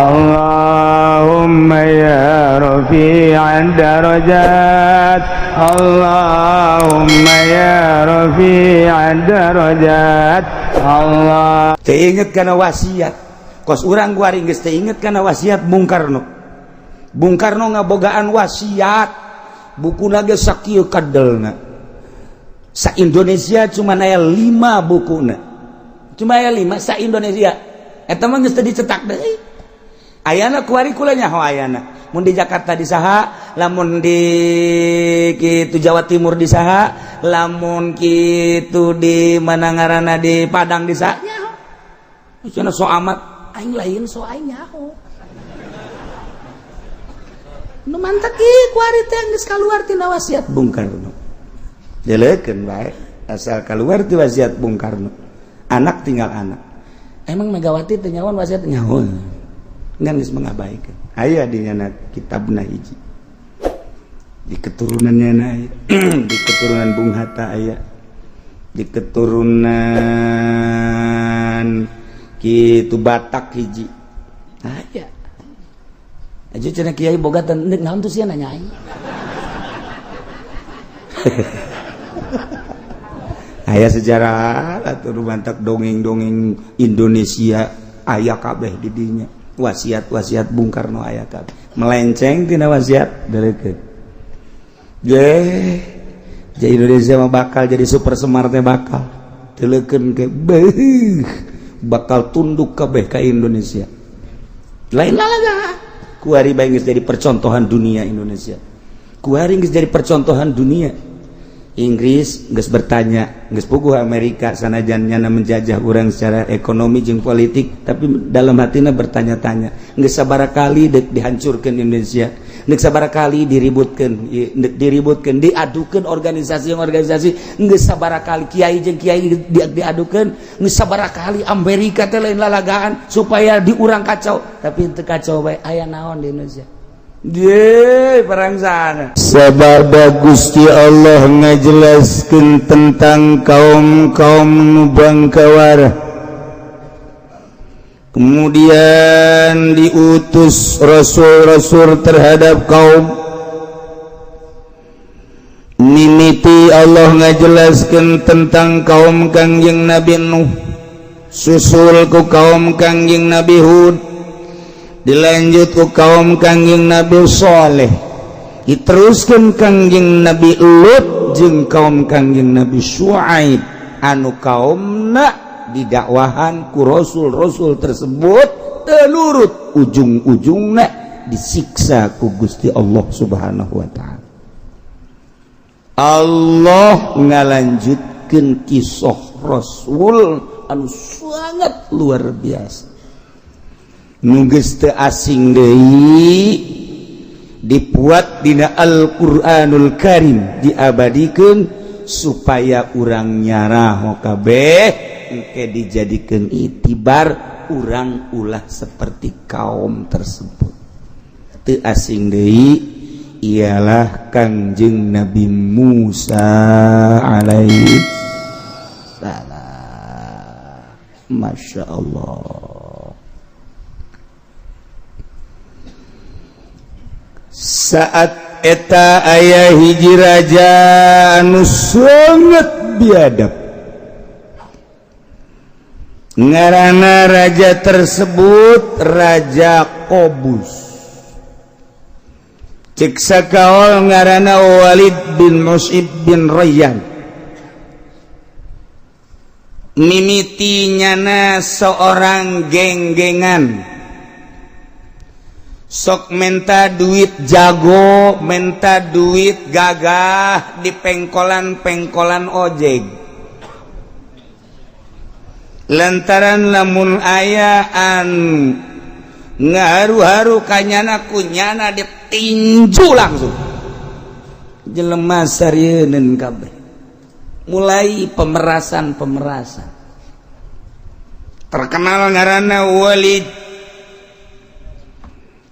Allahumma ya rafi'ad darajat, Allahumma ya rafi'ad darajat. Allah Teu inget kana wasiat. Kos urang kuari geus teu inget kana wasiat Bung Karno. Bung Karno ngabogaan wasiat, bukuna ge sakieu kadelna. Sa Indonesia cuma aya 5 bukuna, cuma aya 5 sa Indonesia. Eta mah geus teu dicetak deui. Ayana kuari kula nyaho ayana. Mun di Jakarta di saha, lamun di kitu Jawa Timur di saha, lamun kitu di mana ngaranna di Padang di saha, nyaho. Cenah so amat, aing lain so aing nyaho. Nu mantak kuari teh geus kaluar tina wasiat Bung Karno. Deleukeun bae asal kaluar ti wasiat Bung Karno. Anak tinggal anak. Emang Megawati teh nyawan wasiat nyaho. Ngan geus mengabaikan. Aya di nyana kitabna hiji. Di keturunannya na aya. Di keturunan Bung Hatta aya. Di keturunan kitu Batak hiji. Aya. Aja cenah kiai boga teh naon tuh sia nanya aing. Aya sejarah atuh nu mantak dongeng-dongeng Indonesia aya kabeh di dinya. Wasiat-wasiat Bung Karno aya kabeh. Melenceng tina wasiat dereukeun. Ge, jadi Indonesia mah bakal jadi super smart teh bakal. Teleukeun ke beuh, bakal tunduk kabeh ka Indonesia. Lain lalaga. Kuari bae geus jadi percontohan dunia Indonesia. Kuari geus jadi percontohan dunia. Inggris geus bertanya, geus puguh Amerika sanajan nyana menjajah urang secara ekonomi jeung politik, tapi dalam hatina bertanya-tanya, geus sabaraha kali deuk dihancurkeun Indonesia, geus sabaraha kali diributkeun, diributkeun, diadukeun organisasi-organisasi, geus sabaraha kali kiai jeung kiai diadukeun, geus sabaraha kali Amerika teh lain lalagaan supaya diurang kacau, tapi teu kacau bae. Aya naon di Indonesia? Ye, perang sana. Sabab Gusti Allah ngajelaskeun tentang kaum-kaum nu bangkawara. Kemudian diutus rasul-rasul terhadap kaum. Mimiti Allah ngajelaskeun tentang kaum Kangjeng Nabi Nuh, susul ku kaum Kangjeng Nabi Hud, dilanjut ku kaum Kangjeng Nabi Saleh, diteruskan Kangjeng Nabi Lut jeung kaum Kangjeng Nabi Syuaib, anu kaumna didakwahan ku rasul-rasul tersebut teu nurut, ujung-ujungna disiksa ku Gusti Allah Subhanahu wa taala. Allah ngalanjutkeun kisah Rasul anu sangat luar biasa. Nu geus teu asing deui dibuat dina Al-Qur'anul Karim, diabadikeun supaya urang nyaraho kabeh, engke dijadikeun itibar urang ulah seperti kaum tersebut. Teu asing deui ialah Kangjeng Nabi Musa alaihi salam. Masya Allah. Saat eta aya hiji raja anu sangat biadab. Ngaranna raja tersebut Raja Kobus. Cek sakaol ngaranna Walid bin Mus'ib bin Rayyan. Mimiti nyana seorang geng-gengan, sok menta duit jago, menta duit gagah di pengkolan-pengkolan ojek, lantaran lamun ayaan ngaharu-haru kanyana, kunyana ditinju langsung. Jelema sarieun kabeh, mulai pemerasan-pemerasan. Terkenal ngaranna Walid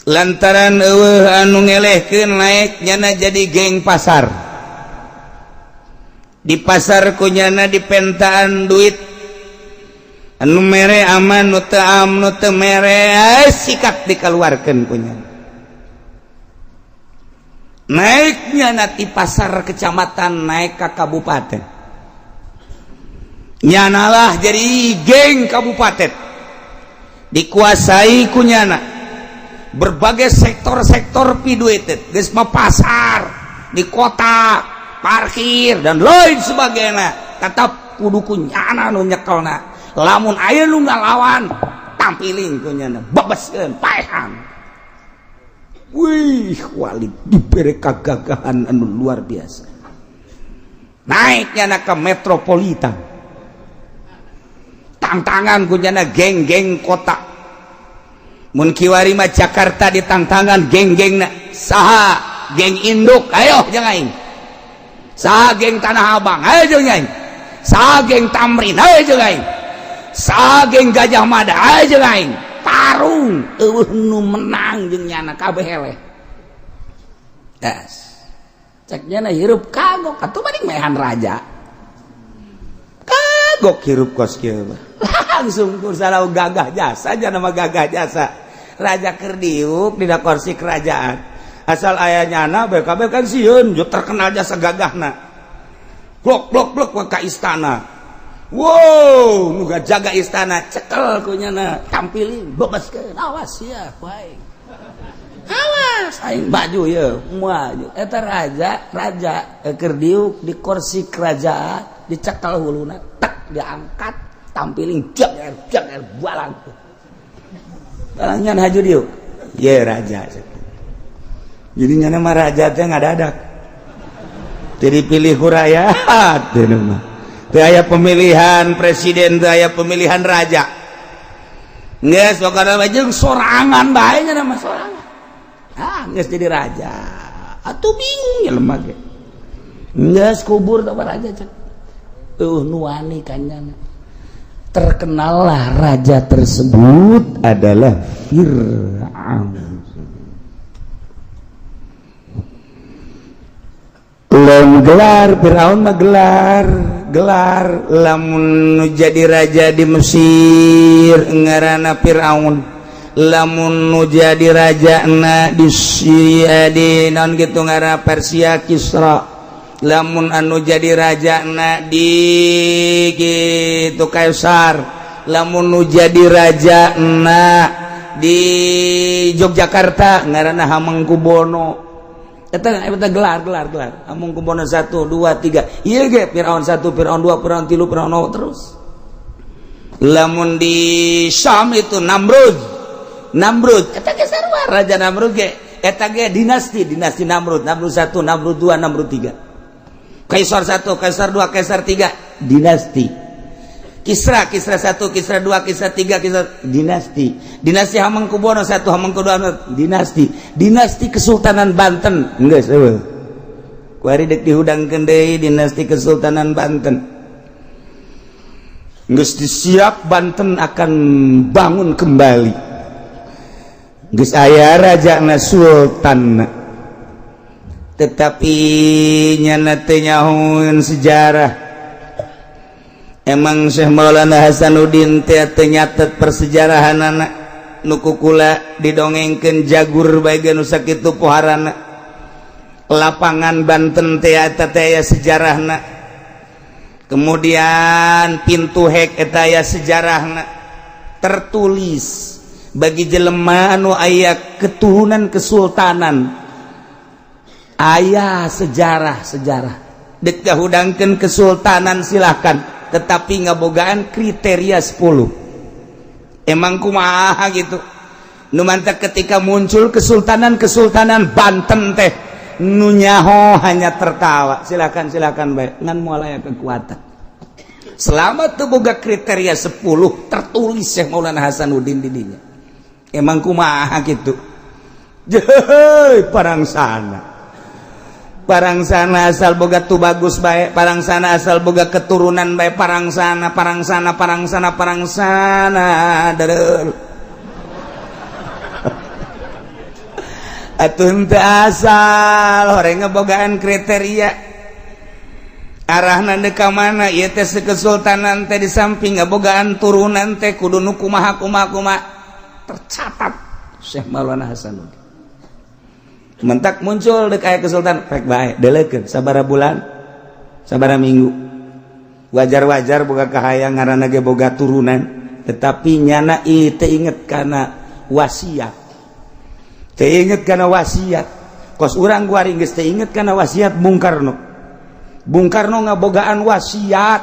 lantaran eueuh anu ngelehkeun naik nyana jadi geng pasar. Di pasar kunyana dipentaan duit. Anu mere aman, nu teu am, nu teu mere sikat dikeluarkeun punya. Naiknya nanti pasar kecamatan naik ke kabupaten. Nyanalah jadi geng kabupaten. Dikuasai ku nyana. Berbagai sektor-sektor piduited, geus mah pasar, di kota, parkir dan lain sebagainya. Tetap kudu ku nyana nu nyekelna. Lamun aya nu ngalawan, tampiling ku nyana, bebeskeun, paehan. Wih, Walid diberi kegagahan anu luar biasa. Naiknya na ke metropolitan. Tantangan ku nyana geng-geng kota. Mun kiwari mah Jakarta ditangtangan geng-geng na. Saha geng induk, ayo jeung aing. Saha geng Tanah Abang, ayo jeung aing. Saha geng Tamrin, ayo jeung aing. Saha geng Gajah Mada, ayo jeung aing. Tarung eueuh nu menang jeung nyana kabeh eleh. Das. Cek nyana hirup kagok atuh mending mehan raja. Kagok hirup kos kieu mah. Langsung ku salah gagah jasa jana mah gagah jasa. Raja keur diuk dina kursi kerajaan. Asal aya nyana BKB kan sieun terkenal jasa gagahna. Blok blok blok ka istana. Wow, nu jaga istana cekel ku nyana tampilin bebaskeun awas ya bae. Awas aing baju ye, maju. Eta raja, raja keur diuk di kursi kerajaan dicekel huluna, tek diangkat, tampiling jak jak balang. Balangnya haju diuk. Ye raja. Jadi nyana mah raja teh ngadadak. Jadi pilih ku rakyat teh mah. Teu aya pemilihan presiden, teu aya pemilihan raja. Geus pokona mah jeung sorangan bae nya mah sorangan. Ah, geus jadi raja. Atuh bingung ya lemah ge. Geus kubur tah raja cek. Eueuh nu wani ka nyana. Terkenallah raja tersebut adalah Fir'aun. Lamun gelar Fir'aun mah gelar gelar lamun nu jadi raja di Mesir ngaranna Fir'aun, lamun nu jadi raja na di Syria di naon gitu ngaranna Persia Kisra, lamun anu jadi raja na di gitu Kaisar, lamun nu jadi raja na di Yogyakarta ngaranna Hamengkubuwono. Eta eta gelar gelar gelar Hamengkubuwono 1 2 3 ieu ge Firaun 1 Firaun 2 Firaun 3 Firaun 0 terus. Lamun di Syam itu Namrud, Namrud eta ge sarua raja Namrud ge eta ge dinasti dinasti Namrud, Namrud 1 Namrud 2 Namrud 3, Kaisar 1 Kaisar 2 Kaisar 3 dinasti Kisra, Kisra 1 Kisra 2 Kisra 3 Kisra dinasti dinasti Hamengkubuwono 1 Hamengkubuwono dinasti dinasti Kesultanan Banten geus eueuh kuari deuk dihudangkeun deui dinasti Kesultanan Banten geus disiap Banten akan bangun kembali geus aya rajana sultan tetapi nyana teu nyahoeun sejarah. Emang Syekh Maulana Hasanuddin teh teu nyatet persejarahanana nu kukula didongengkeun jagur bae ge nu sakitu poharana. Lapangan Banten teh eta teh aya sejarahna. Kemudian pintu hek eta aya sejarahna tertulis bagi jelema anu aya keturunan kesultanan aya sejarah-sejarah. Dek kahudangkeun kesultanan silakan, tetapi ngabogaan kriteria 10. Emang kumaha gitu nu mantak ketika muncul kesultanan-kesultanan Banten teh nu nyaho hanya tertawa, silakan silakan bae ngan moal aya kekuatan selama teu boga kriteria 10 tertulis Syekh Maulana Hasanuddin di dinya. Emang kumaha gitu jeuh parang sana parang sana asal boga tu bagus bae, parang sana asal boga keturunan bae, parang sana parang sana parang sana parang sana dereul atuh henteu asal horeng ngebogaan kriteria. Arahna deuk ka mana ieu teh kesultanan teh di samping ngabogaan turunan teh kudu nu kumaha kumaha kumaha tercatat Syekh Maulana Hasanuddin. Mentak muncul dek aya kesultanan rek bae deleukeun sabaraha bulan sabaraha minggu wajar-wajar boga kahayang ngaranna ge boga turunan tetapi nyana ieu teu inget kana wasiat teu inget kana wasiat kos urang kuari geus teu inget kana wasiat Bung Karno. Bung Karno ngabogaan wasiat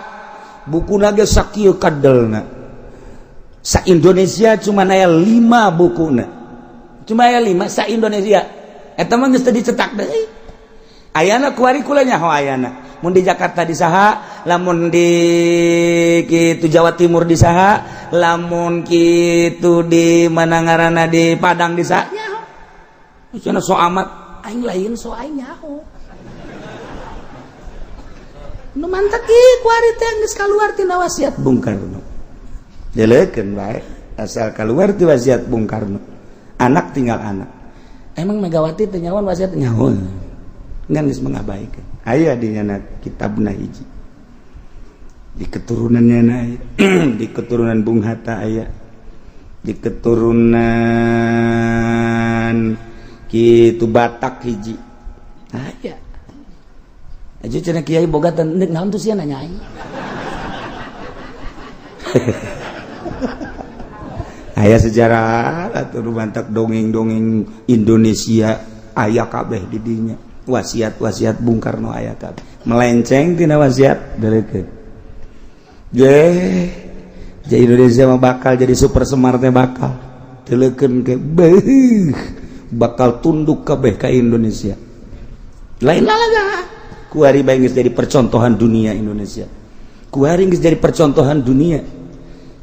bukuna ge sakieu kadelna sa Indonesia cuma aya 5 bukuna cuma aya 5 sa Indonesia eta mah geus teu dicetak deui ayana kuari kula nyaho ayana mun di Jakarta di saha lamun di kitu Jawa Timur di saha lamun kitu di mana ngaranna di Padang di saha nyaho cenah so amat aing lain so aing nyaho nu mantak kuari teh geus kaluar tina wasiat Bung Karno deleukeun bae asal kaluar ti wasiat Bung Karno anak tinggal anak emang Megawati teh nyawan wasiat nyaho ngan geus mengabaikan aya di nyana kitabna hiji di keturunannya na aya di keturunan Bung Hatta aya di keturunan kitu Batak hiji aya aja cenah kiai boga teh naon tuh sia nanya aing aya sejarah atuh mantak dongeng-dongeng Indonesia aya kabeh di dinya wasiat-wasiat Bung Karno aya kabeh melenceng tina wasiat deleukeun ge jadi Indonesia mah bakal jadi super semar teh bakal deleukeun ke beuh bakal tunduk kabeh ka Indonesia lain lalaga kuari bae geus jadi percontohan dunia Indonesia kuari geus jadi percontohan dunia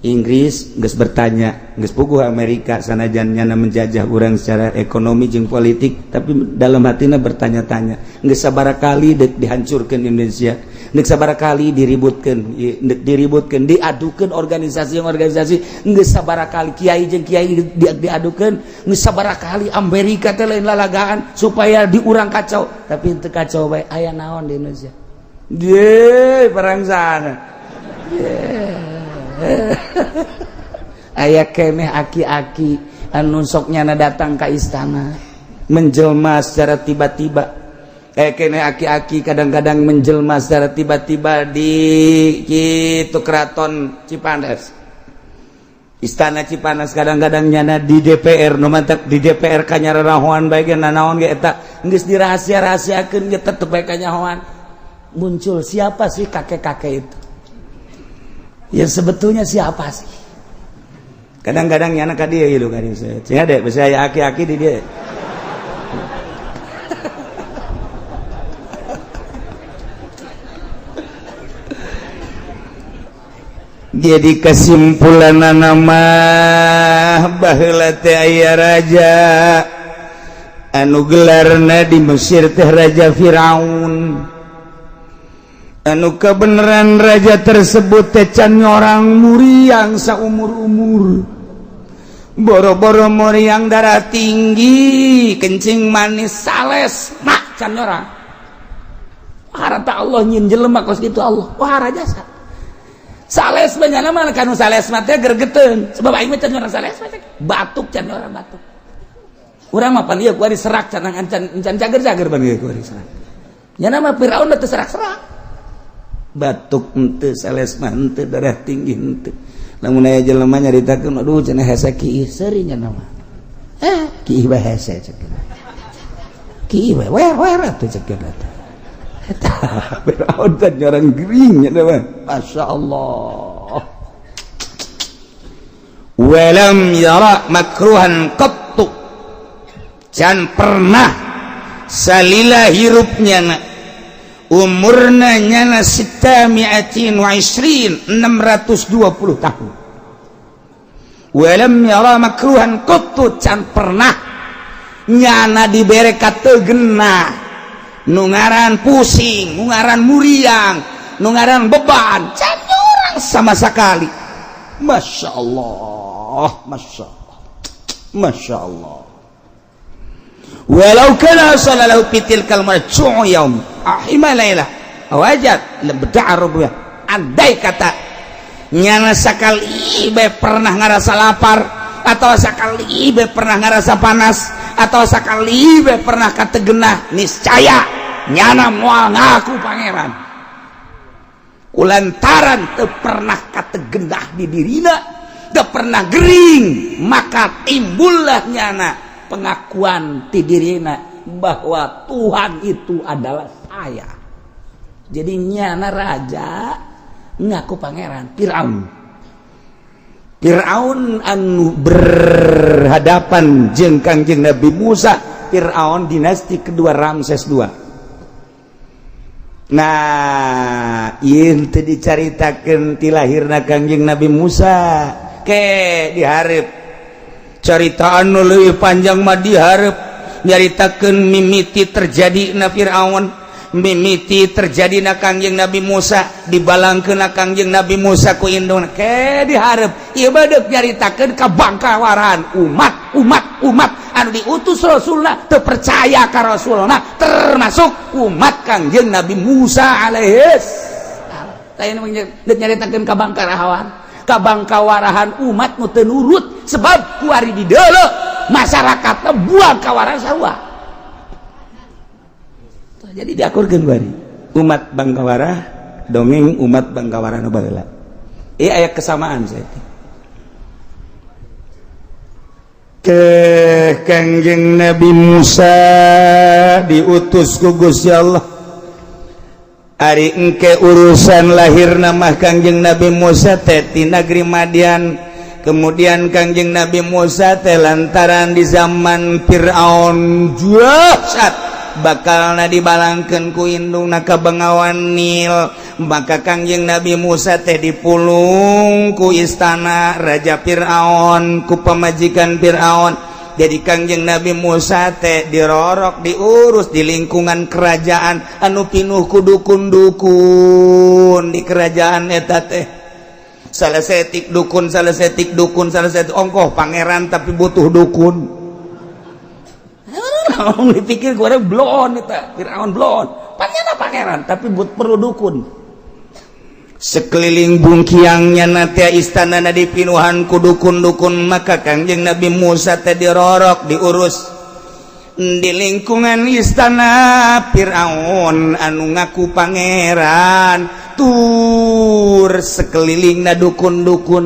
Inggris geus bertanya geus puguh Amerika sanajan nyana menjajah urang secara ekonomi jeung politik tapi dalam hatina bertanya-tanya geus sabaraha kali deuk dihancurkeun Indonesia geus sabaraha kali diributkeun deuk diributkeun diadukeun organisasi-organisasi geus sabaraha kali kiai jeung kiai diadukeun geus sabaraha kali Amerika teh lain lalagaan supaya diurang kacau tapi teu kacau bae aya naon di Indonesia ye perang sana aya keneh aki-aki anu sok nyana datang ka istana menjelma secara tiba-tiba keneh aki-aki kadang-kadang menjelma secara tiba-tiba di kitu keraton Cipanas istana Cipanas kadang-kadang nyana di DPR nu mantak di DPR kanyararahoan bae ge nanaon ge eta geus dirahasia-rahasiakeun ge tetep bae kanyahoan muncul siapa sih kakek-kakek itu ya sebetulnya siapa sih kadang-kadang nyana ka dia gitu kan saya deh bisa aya aki-aki di dia jadi kesimpulan nama baheula teh aya raja anu gelarna di Mesir teh Raja Firaun anu kebenaran raja tersebut teh can nyorang muriang saumur-umur boro-boro muriang darah tinggi kencing manis sales mak can nyorang harta Allah nyin jelema kos kitu Allah wah raja sales banyak mah kanu sales mah teh gergeteun sebab aing mah can nyorang sales mah batuk can nyorang batuk urang mah pan ieu kuari serak can can cager-cager ban ieu kuari serak nya mah Firaun teh serak-serak batuk henteu sales mah henteu darah tinggi henteu lamun aya jelema nyaritakeun aduh cenah hese kiih seuri nya mah kiih bae hese cek kiih bae wer atuh cek eta eta Firaun teh nyorang gering nya mah masyaallah walam yara makruhan qattu can pernah salila hirupnya na umurna nyana sita mi'atin wa isrin 620 tahun walam yara makruhan qattu can pernah nyana dibere kategena nu ngaran pusing nu ngaran muriang nu ngaran beban can orang sama sekali. Masya Allah, Masya Allah, Masya Allah. Walau kana sallallahu fitil kalmar yaum ahima lailah Wajad lebda rububiyah. Andai kata nyana sakali bae pernah ngarasa lapar, atau sakali bae pernah ngarasa panas, atau sakali bae pernah kategenah, niscaya nyana moal ngaku pangeran. Kulantaran teu pernah kategenah di dirina, teu pernah gering, maka timbullah nyana pengakuan ti dirina bahwa Tuhan itu adalah saya. Jadi nyana raja ngaku pangeran. Fir'aun, Fir'aun anu berhadapan jeung Kangjeng Nabi Musa, Fir'aun dinasti kedua, Ramses II. Nah, ieu teu dicaritakeun ti lahirna Kangjeng Nabi Musa. Ke dihareup carita anu leuwih panjang mah, dihareup nyaritakeun mimiti terjadi na Fir'aun, mimiti terjadi na Kangjeng Nabi Musa, dibalangkeun na Kangjeng Nabi Musa ku indungna. Ke dihareup ieu mah deuk nyaritakeun kabangkawarahan umat umat umat anu diutus Rasulna teu percaya ka Rasulna, termasuk umat Kangjeng Nabi Musa alaihis salam. Deuk nyaritakeun kabangkarahan kabangkawarahan umat nu teu nurut, sebab kuari di deuleu masyarakatna buang kawarahan sarua. Jadi diakurkeun kuari umat bangkawara dongeng umat bangkawara nu baheula. Ieu aya kesamaan saya teh. Ke Kangjeng Nabi Musa diutus ku Gusti Allah. Ari engke urusan lahir nama Kangjeng Nabi Musa teh di negeri Madian. Kemudian Kangjeng Nabi Musa teh lantaran di zaman Fir'aun dahsyat, bakalna dibalangkeun ku indungna ka Bengawan Nil. Maka Kangjeng Nabi Musa teh dipulung ku istana Raja Fir'aun, ku pamajikan Fir'aun. Jadi Kangjeng Nabi Musa teh dirorok, diurus di lingkungan kerajaan anu pinuh ku dukun-dukun. Di kerajaan eta teh salah setik dukun, salah setik dukun, salah setik ongkoh pangeran tapi butuh dukun. Dipikir gue bloon eta Fir'aun, bloon pangeran, pangeran tapi but perlu dukun. Sekeliling bungkiangnya nate istana na dipinuhan ku dukun-dukun. Maka Kangjeng Nabi Musa teh dirorok, diurus di lingkungan istana Fir'aun anu ngaku pangeran, tur sekeliling na dukun-dukun.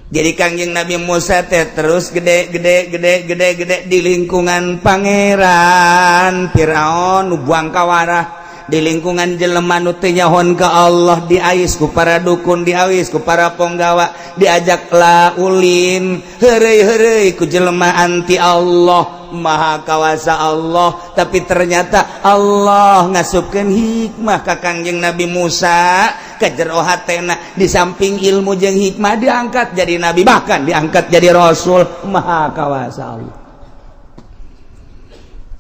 Jadi Kangjeng Nabi Musa teh terus gede gede gede gede gede di lingkungan pangeran Fir'aun nu buang kawarah, di lingkungan jelema nu teu nyahoan ka Allah, diais ku para dukun, diawis ku para ponggawa, diajaklah ulin heureuy-heureuy ku jelema anti Allah. Maha kawasa Allah, tapi ternyata Allah ngasupkeun hikmah ka Kangjeng Nabi Musa ke jero hatena. Di samping ilmu jeung hikmah, diangkat jadi nabi, bahkan diangkat jadi rasul. Maha kawasa Allah.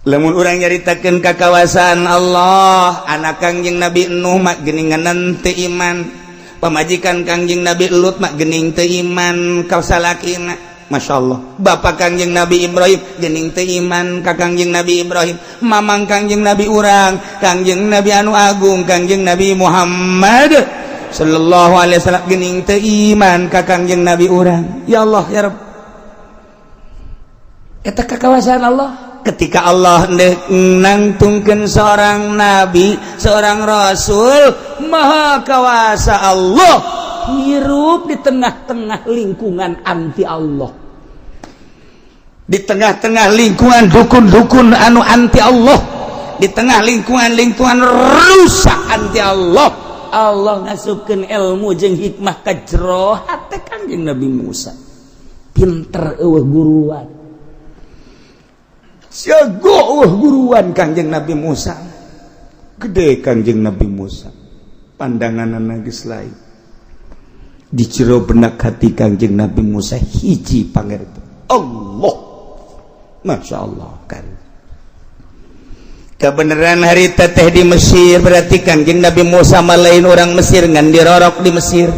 Lamun urang nyaritakeun kakawasaan Allah, anak Kangjeng Nabi Nuh mak geuningan teu iman, pamajikan Kangjeng Nabi Lut mak geuning teu iman ka salakina. Masya Allah, Bapak Kangjeng Nabi Ibrahim gening teu iman ka Kangjeng Nabi Ibrahim. Mamang Kangjeng Nabi urang, Kangjeng Nabi anu agung, Kangjeng Nabi Muhammad sallallahu alaihi wasallam, gening teu iman ka Kangjeng Nabi urang. Ya Allah, ya Rabb, eta kakawasaan Allah. Ketika Allah nangtungkeun seorang nabi, seorang rasul, maha kawasa Allah hirup di tengah-tengah lingkungan anti Allah, di tengah-tengah lingkungan dukun-dukun anu anti Allah, di tengah lingkungan-lingkungan rusak anti Allah. Allah ngasupkeun ilmu jeung hikmah ka jero hate Kangjeng Nabi Musa. Pinter euweuh guruan, jago euweuh guruan Kangjeng Nabi Musa. Gede Kangjeng Nabi Musa, pandangan geus lain. Di jero benak hati Kangjeng Nabi Musa hiji panger, Allah. Masya Allah kan kebenaran hari teteh di Mesir. Berarti Kangjeng Nabi Musa lain orang Mesir, ngan dirorok di Mesir.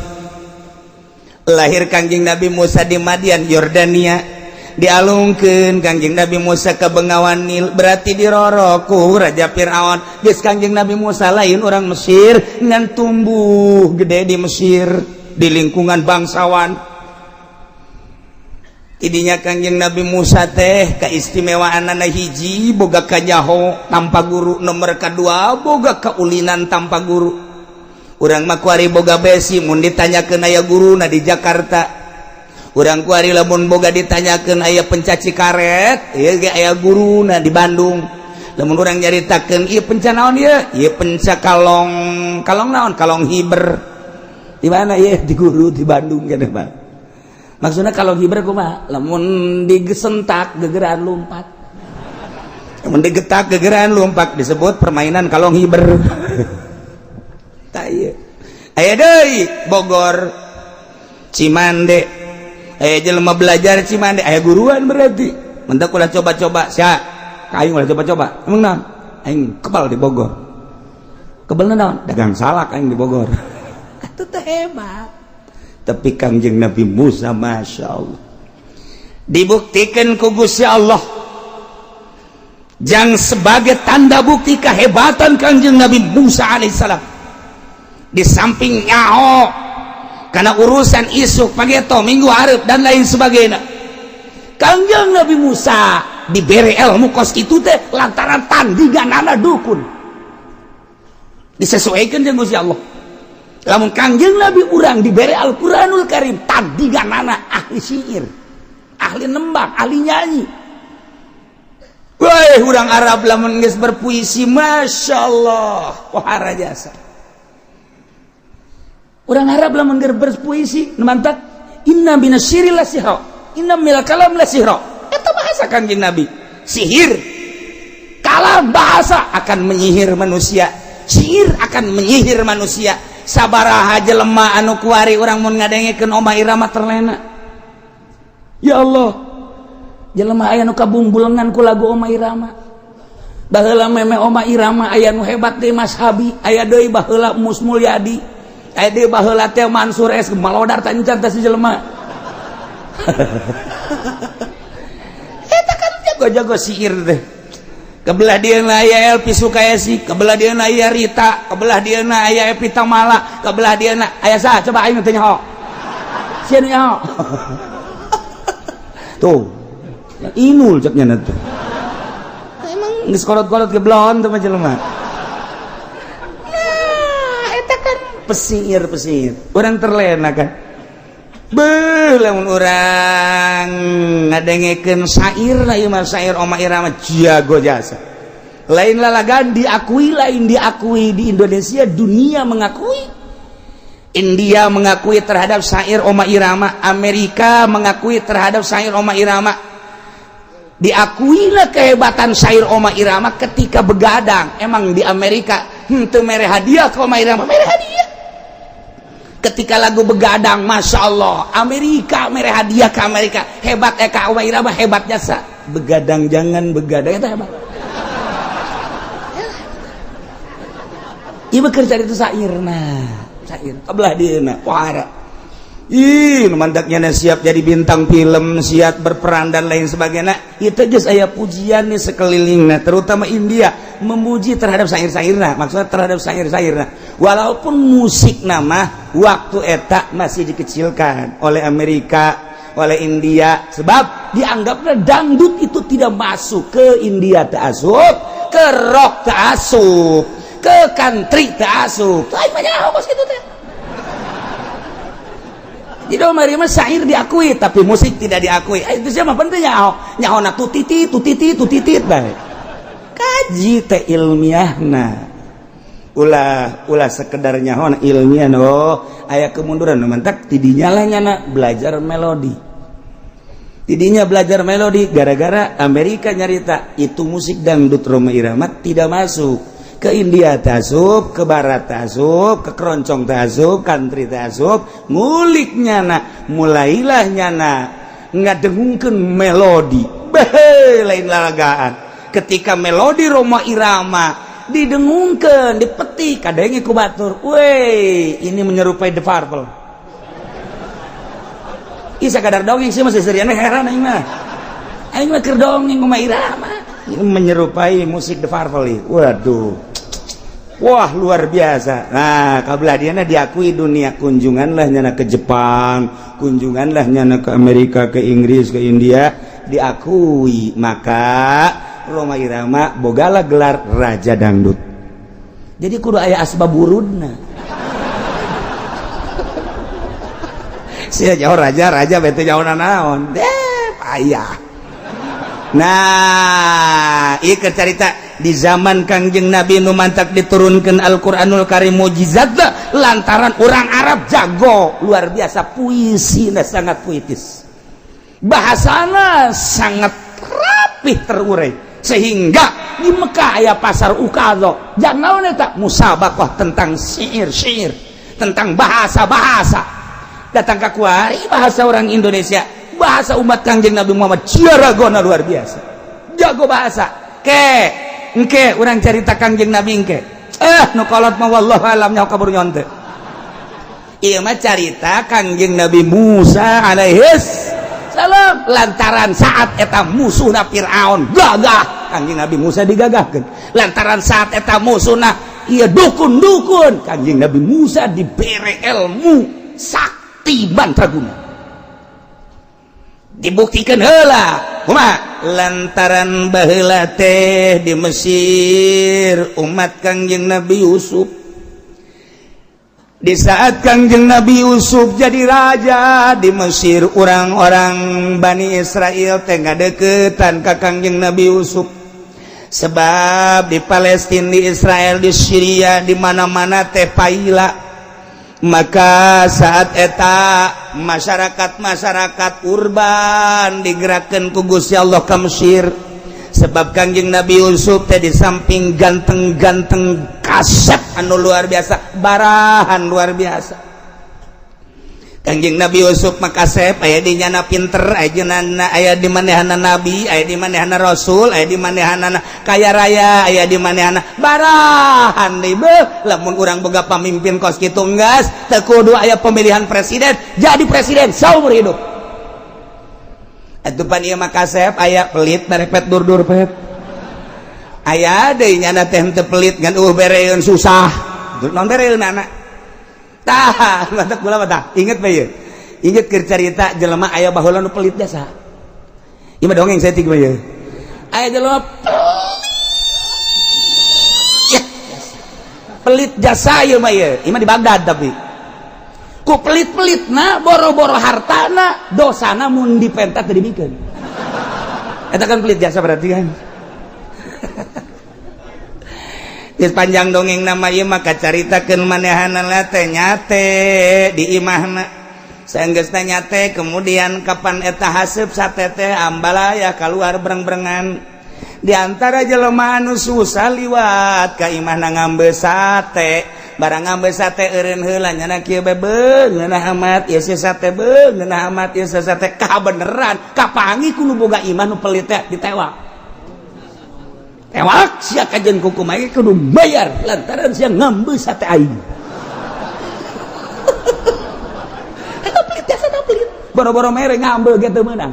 Lahir Kangjeng Nabi Musa di Madian, Yordania. Dialungkeun Kangjeng Nabi Musa ke Bengawan Nil, berarti dirorok ku Raja Fir'aun. Geus, Kangjeng Nabi Musa lain orang Mesir, ngan tumbuh gede di Mesir, di lingkungan bangsawan. Tidinya Kangjeng Nabi Musa teh keistimewaan hiji, boga kanyaho tanpa guru. Nomor kedua, boga keulinan tanpa guru. Urang mah kuari boga besi, mun ditanyakeun aya guru na di Jakarta. Urang kuari lamun boga ditanyakeun aya penca karet ieu ge aya guruna di Bandung. Lamun urang nyaritakeun ieu penca naon, ieu ieu penca kalong, kalong naon, kalong hiber di mana ieu, di guru di Bandung gitu, Pak. Maksudnya kalong hiber kumaha? Lamun digesentak gegeran lompat, lamun digetak gegeran lompat, disebut permainan kalong hiber. Tah, ieu aya deui Bogor, Cimande. Eh, jelema belajar Cimande aya guruan, berarti mentak ulah coba-coba sia ka aing, ulah coba-coba. Emang naon? Aing kebal di Bogor. Kebal naon? Dagang salak aing di Bogor. Atuh teh hebat. Tapi Kangjeng Nabi Musa, Masya Allah, dibuktikan ku Gusti Allah jang sebagai tanda bukti kehebatan Kangjeng Nabi Musa alaihissalam. Di samping nyaho karena urusan isuk pageto, minggu hareup, dan lain sebagainya, Kangjeng Nabi Musa diberi ilmu kos itu teh lantaran tandinganana dukun. Disesuaikan dengan Gusti Allah. Lamun Kangjeng Nabi urang diberi Al-Quranul Karim, tandinganana ahli syair, ahli nembang, ahli nyanyi. Wah, urang Arab lamun geus berpuisi, Masya Allah, wahara jasa. Orang Arab lamun geus berpuisi, mantap. Inna minasy-syi'ri la sihra, inna minal kalam la sihra. Eta bahasa Kangjeng Nabi. Sihir, kalam, bahasa akan menyihir manusia, sihir akan menyihir manusia. Sabaraha jelema anu kuari urang mun ngadengekeun Oma Irama terlena. Ya Allah, jelema aya nu kabungbulengan ku lagu Oma Irama. Baheula meme Oma Irama aya nu hebat deui Mas Habi, aya deui baheula Mus Mulyadi, aya deui baheula teh Mansur S. Malodar tancan teh si jelema. Eta kan jago-jago sihir teh. Kebelah dia aya Elvi Sukaesih, kebelah dia aya Rita, kebelah dia aya Evie Tamala, kebelah dia aya saha coba aing teh nyaho? Sia nu nyaho tuh, Inul ceknya teh. Emang geus kolot-kolot geblon tuh mah jelema. Nah, eta kan pesir-pesir urang terlena kan. Beuh, lamun urang ngadengekeun syair lah, ieu mah syair Oma Irama jago jasa. Lain lalagan diakui, lain diakui di Indonesia, dunia mengakui. India mengakui terhadap syair Oma Irama, Amerika mengakui terhadap syair Oma Irama. Diakuilah kehebatan syair Oma Irama ketika Begadang. Emang di Amerika henteu mere hadiah ke Oma Irama? Mere hadiah ketika lagu Begadang. Masya Allah, Amerika mere hadiah ke Amerika. Hebat Eka Oma Irama, hebat jasa. Begadang, jangan begadang, itu hebat. Ieu bekerja itu syair. Nah, syair kebelah dieuna wara. Ih, mantaknya siap jadi bintang film, siap berperan dan lain sebagainya. Itu geus aya pujian nih sekelilingnya, terutama India memuji terhadap syair-syairna, maksudnya terhadap syair-syairna. Walaupun musik nama waktu eta masih dikecilkan oleh Amerika, oleh India, sebab dianggapnya dangdut itu tidak masuk ke India, tak asup, ke rock tak asup, ke country tak asup. Lain banyak kos gitu teh. Jadi Omar mah syair diakui, tapi musik tidak diakui. Eh, itu siapa penting nyaho? Nyaho na tutiti tutiti tutitit bae. Kaji teh ilmiahna. Ulah ulah sekedar nyaho ilmiah. Oh, aya kemunduran mantak tidinya lah nyana belajar melodi. Tidinya belajar melodi gara-gara Amerika nyarita itu musik dangdut Rhoma Irama tidak masuk ke India, tasub ke Barat, tasub ke keroncong, tasub country, tasub ngulik nyana. Mulailah nyana ngadengungkeun melodi. Behe, lain lalagaan ketika melodi Rhoma Irama didengungkeun, dipetik, kadenge ku batur, "Weh, ini menyerupai The Purple." Ih, sakadar dongeng sih masih seriana, heran aing mah. Aing mah keur dongeng Rhoma Irama. Ini menyerupai musik The Farvel. Waduh. Wah, luar biasa. Nah, kabelah diana diakui dunia, kunjunganlah nyana ke Jepang, kunjunganlah nyana ke Amerika, ke Inggris, ke India, diakui. Maka Rhoma Irama bogala gelar Raja Dangdut. Jadi kudu aya asbab wurudna. Sia jauh raja, raja bete jauh naon. Deh, payah. Nah, ieu carita di zaman Kangjeng Nabi nu mantak diturunkan Al-Qur'anul Karim mukjizat lantaran orang Arab jago luar biasa, puisina sangat puitis. Bahasana sangat rapih terurai sehingga di Mekah aya pasar Ukadz. Jangan naon eta musabaqah tentang syair-syair, tentang bahasa-bahasa. Datang ka kuari bahasa orang Indonesia, bahasa umat Kangjeng Nabi Muhammad ciaragona luar biasa. Jago bahasa. Ke, engke urang carita Kangjeng Nabi engke. Nu kolot mah wallahu alam nyaho kabur nyonte. Ieu mah carita Kangjeng Nabi Musa alaihis salam lantaran saat eta musuhna Fir'aun gagah, Kangjeng Nabi Musa digagahkeun. Lantaran saat eta musuhna ieu dukun-dukun, Kangjeng Nabi Musa dibere ilmu sakti mantraguna. Dibuktikan heula kumaha Lantaran baheula teh di Mesir umat Kangjeng Nabi Yusuf. Di saat Kangjeng Nabi Yusuf jadi raja di Mesir, orang-orang Bani Israel teh ngadeukeutan ka Kangjeng Nabi Yusuf. Sebab di Palestina, di Israel, di Syria, di mana-mana teh paila. Maka saat eta masyarakat-masyarakat urban digerakkan ku Gusti Allah ka Mesir. Sebab Kangjeng Nabi Yusuf teh di samping ganteng-ganteng kasep anu luar biasa, barahan luar biasa. Kangjeng Nabi Yusuf mah kasep, aya di nyana pinter, aya di nyana, aya di manehana nabi, aya di manehana rasul, aya di manehana kaya raya, aya di manehana barahan deui. Beuh, lamun urang boga pamimpin kos kitu enggeus teu kudu aya pemilihan presiden, jadi presiden saumur hidup. Atuh pan ieu mah kasep, aya pelit merepet dur-dur pet. Aya deui nyana teh henteu pelit ngan bereun susah. Non bereun anak. Tah, mantak kula mah tah. Inget bae ieu. Inget keur carita jelema aya baheula nu pelit jasa. Ieu mah dongeng saeutik mah ieu. Aya jelema pelit. Pelit jasa ieu mah ieu. Ieu mah di Baghdad tapi. Ku pelit-pelitna boro-boro hartana, dosana mun dipenta teu dibikeun. Eta kan pelit jasa berarti kan. Geus panjang dongeng nama ieu maka caritakeun manehanana teh nyate di imahna. Saenggeusna nyate kemudian kapan eta haseup sate teh ambalaya kaluar breng-brengan. Di antara jelema anu susah liwat ka imahna ngambil sate. Barang ngambil sate eureun heula nyana kieu bae beung ngeunah amat ieu si sate, beung ngeunah amat ieu si sate. Kabeneran kapangi ku nu boga imah nu pelit teh ditewak. Tewak sia kajen kuku mai kudu bayar lantaran sia ngambil sate aing. Eta pelit jasa pelit. Boro-boro mere ngambil ge teu meunang.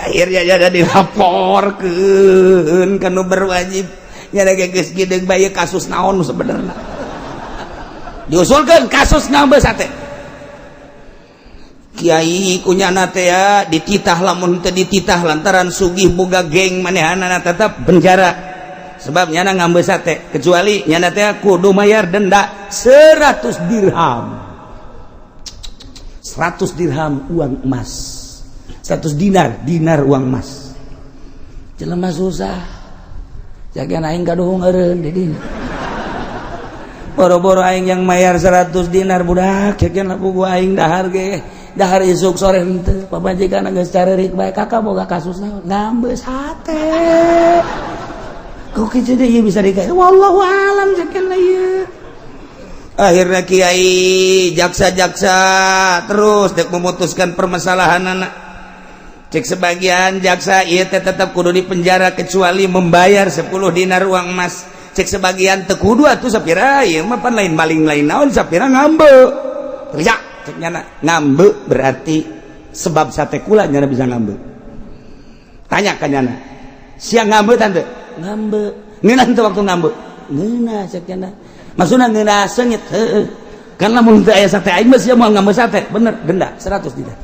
Akhirnya jadi dilaporkeun ka nu berwajib. Nya ge geus geudeung bae kasus naon sebenarnya. Diusulkeun kasus ngambil sate. Kiai kunyana teh ya dititah, lamun teu dititah lantaran sugih boga geng manehanana tetap penjara. Sebab nyana ngambil sate kecuali nyana teh kudu mayar denda 100 dirham. 100 dirham uang emas. 100 dinar, dinar uang emas. Jelema susah. Jagan aing gaduh eureun di dinya. Boro-boro aing yang mayar 100 dinar budak, jagan lapu gua aing dahar ge. Dahar isuk sore henteu, pamajikan geus carerik bae, kakak boga kasus naon? Ngambil sate. Kok kitu deui bisa dikae? Wallahu alam jagan ieu. Akhirnya kiai jaksa-jaksa terus dek memutuskan permasalahan anak. Cek sebagian jaksa ieu teh tetap kudu di penjara kecuali membayar 10 dinar uang emas. Cek sebagian teu kudu atuh sapira ieu mah pan lain maling lain naon sapira ngambil. Teriak. Cek nyana ngambek berarti sebab sate kula nyana bisa ngambek. Tanya ka nyana, siang ngambek tante? Ngambek. Ngeunah teu waktu ngambek? Ngeunah, cek nyana. Maksudna ngeunah seungit, heueuh. Karena mun teu aya sate aing mah sia moal ngambek sate. Bener, denda 100 dinar.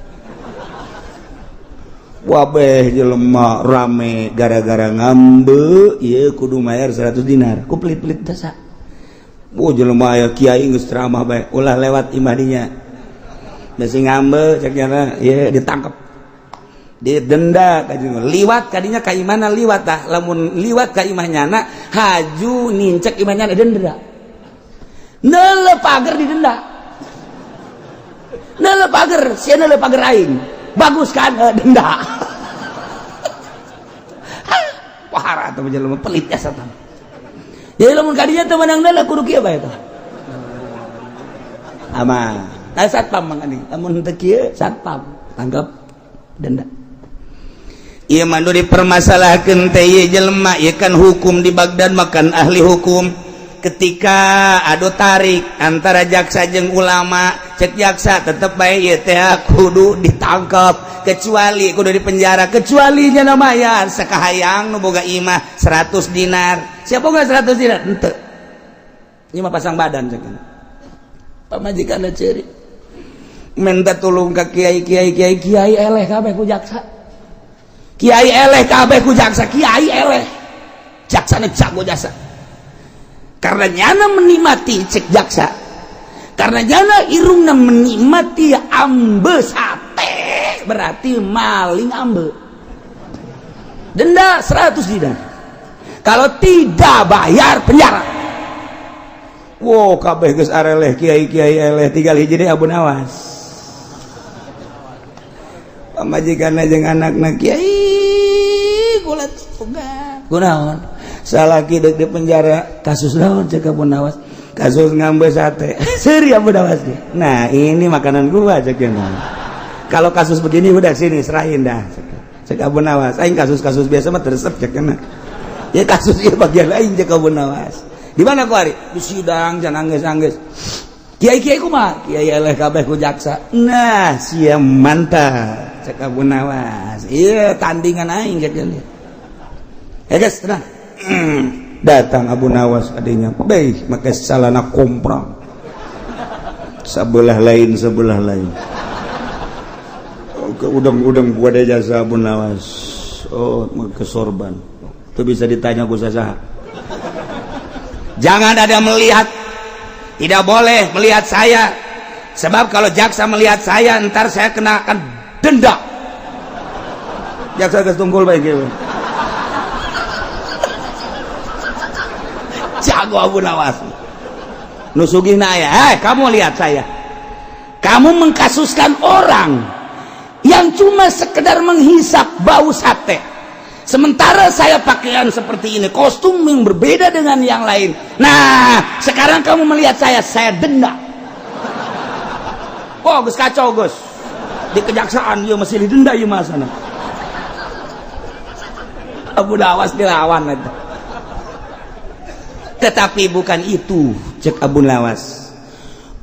Wabeh jelema rame gara-gara ngambek ieu kudu mayar 100 dinar. Ku pelit-pelit dasa. Oh, jelema aya kiai geus ceramah bae, ulah lewat imah dinya. Bisi ngambek, cek nyana, ieu ditangkep. Didenda ka liwat kadinya ka imahna liwat tah, lamun liwat ka imah nyana haju nincek imah nyana denda. Neuleuh pager didenda. Neuleuh pager, sia neuleuh pager aing. Bagus kan, denda. Wahara atuh jelema pelit ya satan. Jadi lamun kadinya teu meunang neuleuh kudu kieu bae tah. Aman. Nah, satpam mang ani. Lamun teu kieu satpam tangkap, denda. Ieu mah nu dipermasalahkeun teh ieu jelema ieu kan hukum di Baghdad, makan ahli hukum. Ketika adu tarik antara jaksa jeung ulama, cek jaksa tetep bae ieu teh kudu ditangkap, kecuali kudu dipenjara, kecuali nya mayar sakahayang nu boga imah 100 dinar. Siapa boga 100 dinar? Henteu. Ieu mah pasang badan cek. Pamajikan ceurik. Minta tulung ka kiai, kiai, kiai, kiai eleh kabeh ku jaksa. Kiai eleh kabeh ku jaksa, kiai eleh. Jaksana jago jasa. Karena nyana menikmati, cek jaksa. Karena nyana irungna menikmati ambe sate, berarti maling ambe. Denda 100 dinar. Kalau tidak bayar, penjara. Wow, kabeh geus areleh, kiai-kiai eleh, tinggal hiji deui, Abu Nawas. Pamajikan jeung anakna, "Kiai, kula tugas." Kunaon? "Salaki deuk di penjara." "Kasus naon?" cek Abu Nawas. "Kasus ngambil sate." Seuri Abu Nawas. "Nah, ini makanan gua," cek. "Kalau kasus begini udah sini serahin dah," cek Abu Nawas. "Aing kasus-kasus biasa mah teresep," cek. "Ya kasus ieu bagian lain," cek Abu Nawas. Di mana ku ari? Di sidang, jangan angges-angges. Kiai-kiai kumaha? Kiai eleh kabeh ku jaksa. "Nah, sia mantap," cek Abu Nawas. "Iya, tandingan aing," cek dia. Ya guys, tenang. Datang Abu Nawas adanya, baik make celana komprang. Sebelah lain, sebelah lain. Ke udang-udang gua ada jasa Abu Nawas. Oh, ke sorban. Itu bisa ditanya ku saha. Jangan ada melihat. Tidak boleh melihat saya. Sebab kalau jaksa melihat saya, ntar saya kenakan denda. Jaksa geus tungkul bae kieu. Jago Abu Nawas. Nu sugihna aya, "Eh, kamu lihat saya. Kamu mengkasuskan orang yang cuma sekedar menghisap bau sate. Sementara saya pakaian seperti ini, kostum yang berbeda dengan yang lain. Nah, sekarang kamu melihat saya denda." Oh, geus kacau geus. Di kejaksaan ieu masih didenda ieu masana. Abu Nawas dilawan eta. Tetapi bukan itu, cek Abu Nawas.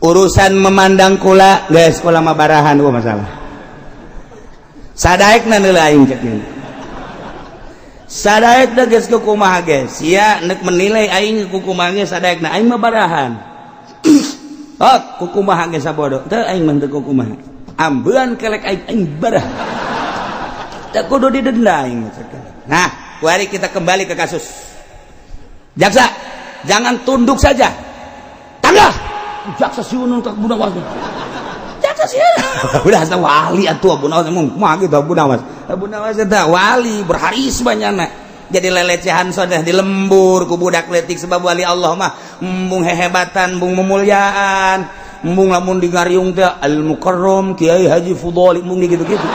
Urusan memandang kula, guys, kula mah barahan gua masalah. Sadaekna neuleuh aing, cek ieu. Sadaekna geus kumaha ge. Sia nek menilai aing kukumaha ge sadaekna, aing mah barahan. Oh, kukumaha ge sabodo. Teu, aing mah teu kukumaha. Ambean kelek aing, aing barah. Teu kudu didenda aing. Nah, mari kita kembali ke kasus. Jaksa, jangan tunduk saja. Tangga. Jaksa siunun ka Abu Nawas. Jaksa sieun. Udah asa wali atuh Abu Nawas emang kumaha gitu Abu Nawas. Abu Nawas eta wali berharisma nyana. Jadi lelecehan sudah di lembur ku budak letik, sebab wali Allah mah embung hehebatan, embung memuliaan, embung lamun di ngariung teh Al Mukarram Kiai Haji Fudhali, embung gitu-gitu.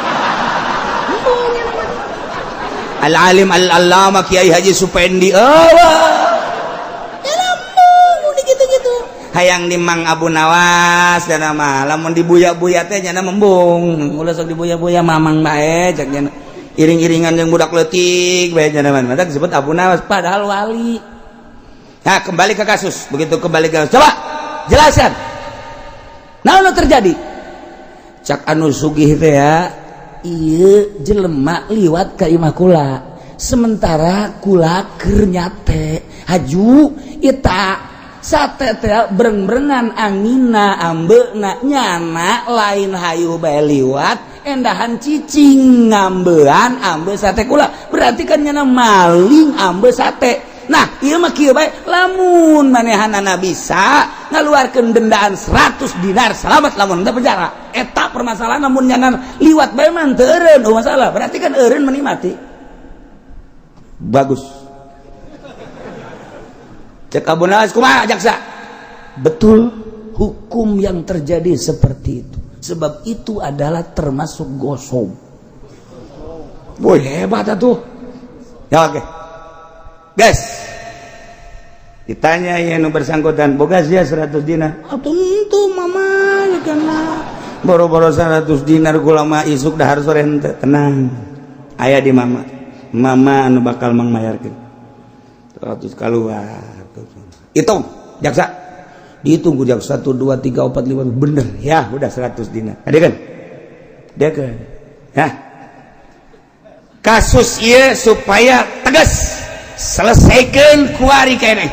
Al Alim Al Allama Kiai Haji Supendi. Oh, gitu-gitu. Hayang dimang Abu Nawas dan mah lamun dibuya-buya teh nyana membung. Ulah sok dibuya-buya, mamang bae cek nyana. Iring-iringan yang budak letik bae nyana mah disebut Abu Nawas padahal wali. Nah, kembali ke kasus. Begitu kembali ke kasus, coba jelaskan. Nah, terjadi. Cak anu sugih teh ya, ieu jelema liwat ka imah kula, sementara kula keur nyate. Haju eta sate teh breng-brengan anginna, ambeuna, nyana lain hayu bae liwat, endahan cicing ngambean ambe sate kula. Berarti kan nyana maling ambe sate. Nah, ieu mah kieu bae, lamun manehanana bisa ngaluarkeun dendaan 100 dinar, selamat, lamun teu penjara. Eta permasalahan. Lamun nyana liwat bae mah teu eureun, oh masalah. Berarti kan eureun meni mati. Bagus. Cek Abu Nawas, kumaha jaksa? Betul, hukum yang terjadi seperti itu. Sebab itu adalah termasuk ghosob. Woi, hebat atuh. Ya oke. Guys, ditanya ya nu bersangkutan, boga sia 100 dinar? Ah, tentu mama ya karena boro-boro 100 dinar, kula mah isuk dahar sore henteu. Tenang. Aya di mama. Mama anu bakal mangmayarkeun. 100 keluar. Hitung, jaksa. Dihitung ku jaksa 1 2 3 4 5, bener ya, udah 100 dinar. Ada kan? Dia kan. Ya. Kasus ieu supaya tegas, selesaikan kuari keneh.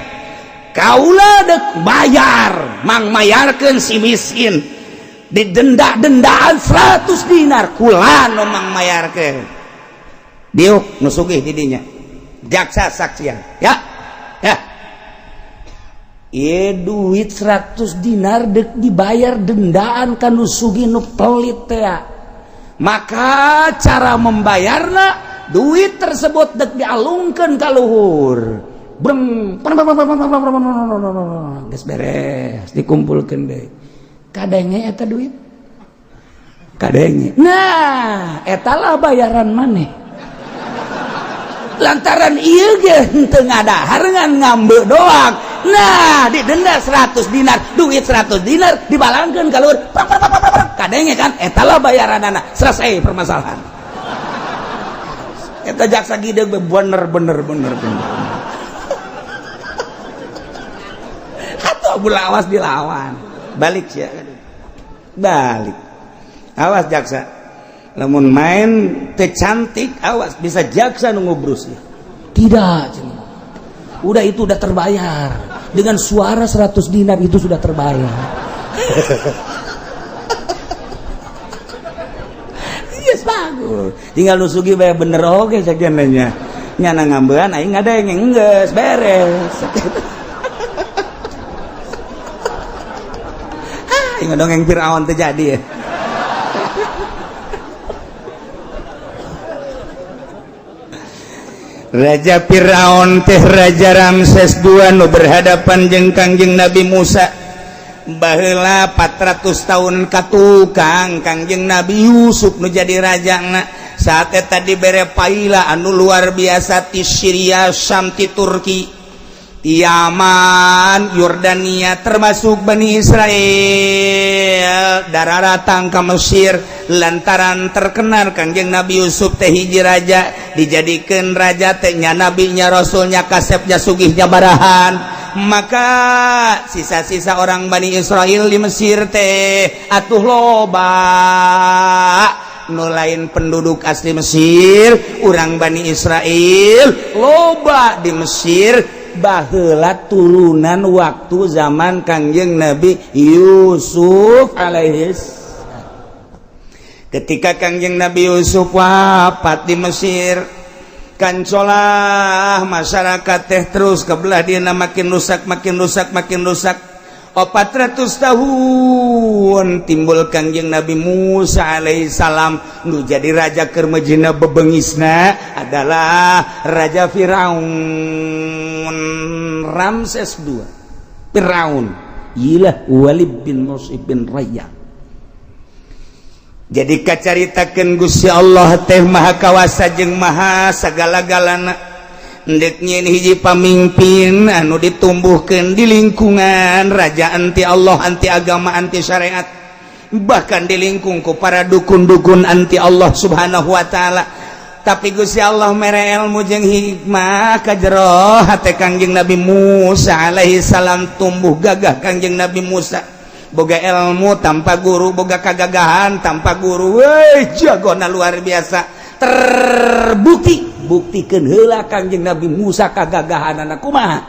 Kaula dek bayar, mang mayarkeun si miskin didenda-dendaan 100 dinar, kula nu mang mayarkeun. Diuk nu sugih di dinya, jaksa saksian ya ya. Ieu duit 100 dinar dek dibayar dendaan ka nu sugih nu pelit teh. Maka cara membayarna, duit tersebut dek dialungkeun ka luhur, breng, geus beres, dikumpulkeun deui. Kadenge eta duit? Kadenge. Nah, eta lah bayaran maneh lantaran ieu ge henteu ngadahar, ngan ngambe doang. Nah, didenda 100 dinar, duit 100 dinar dibalangkeun ka luhur, kadenge kan? Eta lah bayaranana, selesai permasalahan. Eta jaksa gide bener bener bener bener. Atau Abu Lawas dilawan balik ya, balik. Awas jaksa, lamun main teh cantik, awas, bisa jaksa nu ngubrus ya. Tidak, cenah. Udah, itu udah terbayar dengan suara 100 dinar itu sudah terbayar. Yes, bagus. Tinggal nu sugih bae bener oge sakieu nya. Nyana ngambean aing ngadenge, geus beres. Hah, dongeng Firaun terjadi ya. Raja Firaun teh Raja Ramses II nu berhadapan jeung Kangjeng Nabi Musa baheula 400 tahun katukang. Kangjeng Nabi Yusuf nu jadi rajana saat eta dibere paila anu luar biasa ti Syria, Syam, ti Turki, ti Yaman, Yordania, termasuk Bani Israel dararatang ka Mesir lantaran terkenal Kangjeng Nabi Yusuf teh hiji raja, dijadikan raja teh nya nabinya, rasulnya, kasepnya, sugihnya barahan. Maka sisa-sisa orang Bani Israel di Mesir teh atuh loba nu lain penduduk asli Mesir. Urang Bani Israel loba di Mesir baheula turunan waktu zaman Kangjeng Nabi Yusuf alaihis. Ketika Kangjeng Nabi Yusuf wafat di Mesir, kancolah masyarakat teh terus kebelah dia makin rusak, makin rusak, makin rusak. 400 tahun timbul Kangjeng Nabi Musa alaihissalam nu jadi raja keur mejina bebengisna adalah Raja Firaun Ramses II. Firaun ilah Walid bin Mus'ib bin Rayyan. Jadi kacaritakeun Gusti Allah teh maha kawasa jeung maha sagala-galana. Ndek nyeun hiji pamimpin anu ditumbuhkeun di lingkungan raja anti Allah, anti agama, anti syariat, bahkan di lingkung ku para dukun-dukun anti Allah Subhanahu wa taala. Tapi Gusti Allah mere ilmu jeung hikmah ka jero hate Kangjeng Nabi Musa alaihi salam, tumbuh gagah Kangjeng Nabi Musa. Boga ilmu tanpa guru, boga kagagahan tanpa guru. Weh, jagona luar biasa. Terbukti, buktikeun heula Kangjeng Nabi Musa kagagahanana kumaha.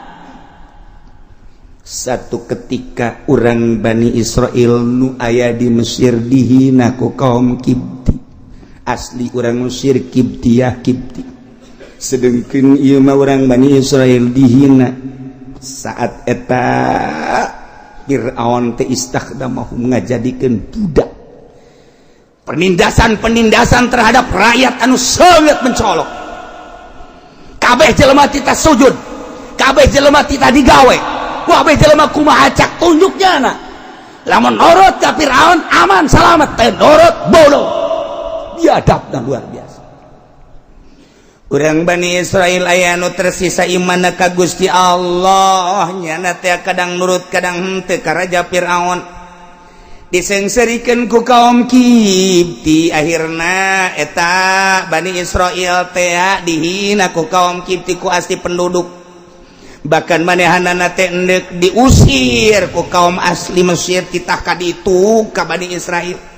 Satu ketika orang Bani Israel nu aya di Mesir dihina ku kaum Kibti. Asli orang Mesir Kibtiyah, Kibti. Sedangkan ieu mah orang Bani Israel dihina. Saat eta Fir'aun teh istakhdamahum, ngajadikeun budak. Penindasan-penindasan terhadap rakyat anu sangat mencolok. Kabeh jelema titah sujud, kabeh jelema titah digawe, kabeh jelema kumaha cak tunjuknya na. Lamun nurut ka Fir'aun aman selamat, teh nurut bodoh. Biadabna luar biasa. Urang Bani Israel aya nu tersisa iman ka Gusti Allah, nyana teh kadang nurut kadang henteu ka Raja Fir'aun. Disengserikeun ku kaum Kibti, akhirna eta Bani Israel teh dihina ku kaum Kibti, ku asli penduduk. Bahkan manehanana teh endek diusir ku kaum asli Mesir, titah ka ditu ka Bani Israel.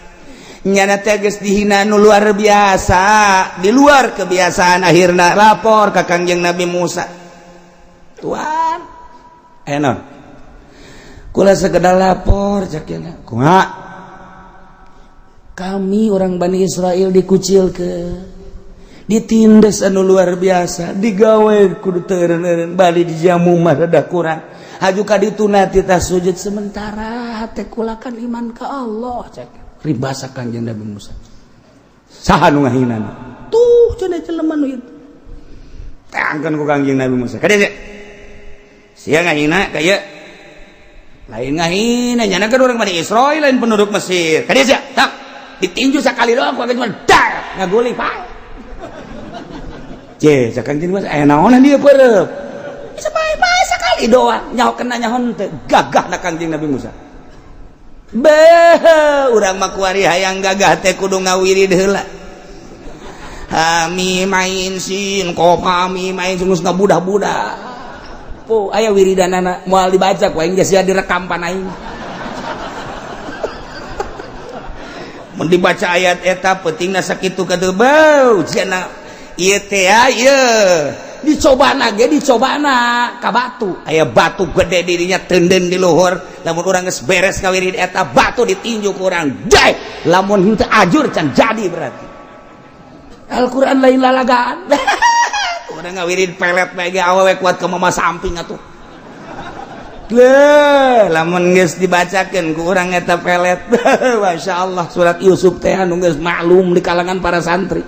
Nyana teh geus dihina nu luar biasa, di luar kebiasaan, akhirna lapor ka Kangjeng Nabi Musa. "Tuan, naon kula sekedar lapor," cak nya. "Kumaha?" "Kami orang Bani Israel dikucilkeun, ditindas anu luar biasa, digawe kudu teu eureun-eureun, bali dijamu mah rada kurang. Haju ka ditu na titah sujud, sementara hate kula kan iman ka Allah," cak. Ribasa Kangjeng Nabi Musa. "Saha nu ngahina?" "Tuh cenah jelema nu itu." Teangkeun ku Kangjeng Nabi Musa. "Kadieu sia. Sia ngahina ka ieu." "Lain ngahina, nyana kan orang Bani Israel, lain penduduk Mesir." "Kadieu sia." Tak ditinju sekali doang ku Kangjeng, dar ngaguling pak. Ce, cak Kangjeng Musa, "Aya naonan dia peureub?" "Bisa bae-bae sekali doang." Nyaho kena nyaho henteu. Gagah na Kangjeng Nabi Musa. Beh, urang mah kuari hayang gagah teh kudu ngawirid heula. Hamim ain sin qaf, hamim ain geus ngabudah-budah. Po aya wiridanana moal dibaca ku aing, geus sia direkam pan aing. Mun dibaca ayat eta peutingna sakitu katuh beu cenah ieu teh ieu. Dicobana ge, dicobana ka batu, aya batu gede dirinya tenden di luhur. Lamun urang geus beres ngawirid eta batu ditinju ku urang, jai lamun henteu ajur can jadi berarti Al-Qur'an lain lalagaan. Urang ngawirid pelet bae ge awewe kuat ke mama samping atuh. Leuh, lamun geus dibacakeun ku urang eta pelet. Masya Allah, surat Yusuf teh anu geus maklum di kalangan para santri.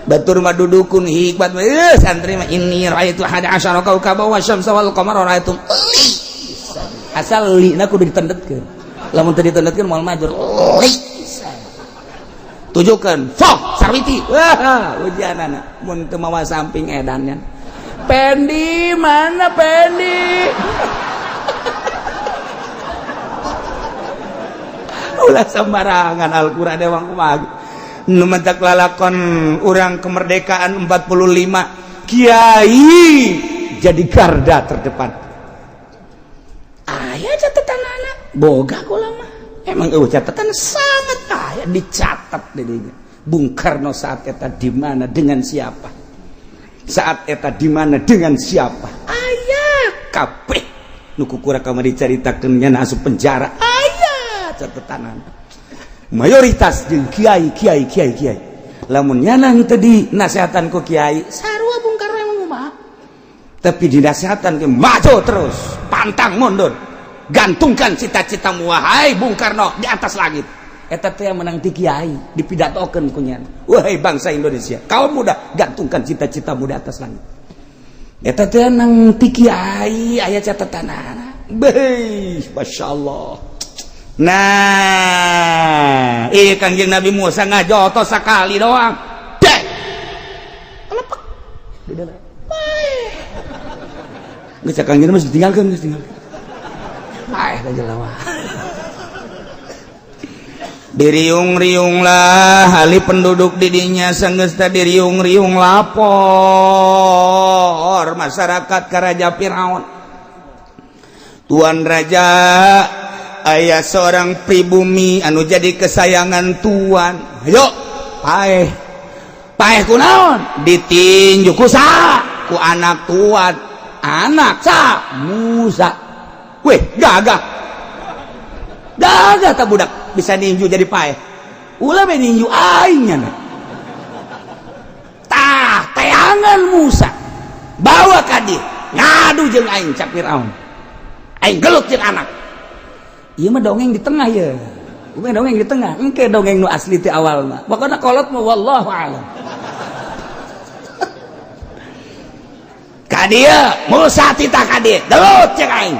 Batur mah dudukun hikmat santri mah inni raaitu ahada asyara kaukaba wa syamsa wal qamara raaitum li. Asal li na kudu ditendetkeun. Lamun teu ditendetkeun moal majur. Li. Tujukeun fok sarwiti. Wah, ujianana mun teu mawa samping edannya. Pendi mana Pendi? Ulah sembarangan Al-Qur'an emang kumaha. Nu mentak lalakon urang kemerdekaan 45 kiai jadi garda terdepan. Aya catatan anak boga kula mah. Emang eueuh catatan sangat aya dicatat didinya. Bung Karno saat eta di mana dengan siapa? Saat eta di mana dengan siapa? Aya kabeh nu kukura kamari dicaritakeun nya asup penjara. Aya catatan mayoritas jeung kiai kiai kiai kiai. Lamun nyana teu dinasehatan ku kiai sarua Bung Karno emang kumaha, tapi dinasehatan ke maju terus, pantang mundur, gantungkan cita-citamu wahai Bung Karno di atas langit. Eta teh menang ti kiai dipidatokeun ku nyana, wahai bangsa Indonesia, kaum muda, gantungkan cita-citamu di atas langit. Eta teh nang ti kiai aya catatanana. Beuh, masyaallah. Nah, iya Kangjeng Nabi Musa ngajotos sekali doang. Dek. Lepek. Di dalam. Geus cak Kangjeng mah ditinggalkeun, geus tinggalkeun. Paeh ka jelema. Diriung-riung lah ahli penduduk didinya, sanggeus teh diriung-riung lapor masyarakat ka Raja Firaun. Tuan Raja, aya seorang pribumi anu jadi kesayangan tuan. Ayo paeh. Paeh kunaon? Ditinju ku saha? Ku anak tuan. Anak sa Musa. Weh, gagah. Gagah tak budak bisa ninju jadi paeh. Ulah be ninju aing nya. Tah, teangan Musa. Bawa ka dieu. Ngadu jeung aing, cak Firaun. Aing gelut jeung anak. Ieu mah dongeng di tengah ya. Bukan dongeng di tengah, engke dongeng nu asli ti awal mah. Pokokna kolot mah wallahu a'lam. Ka dieu Musa titah ka dieu, gelut jeung aing.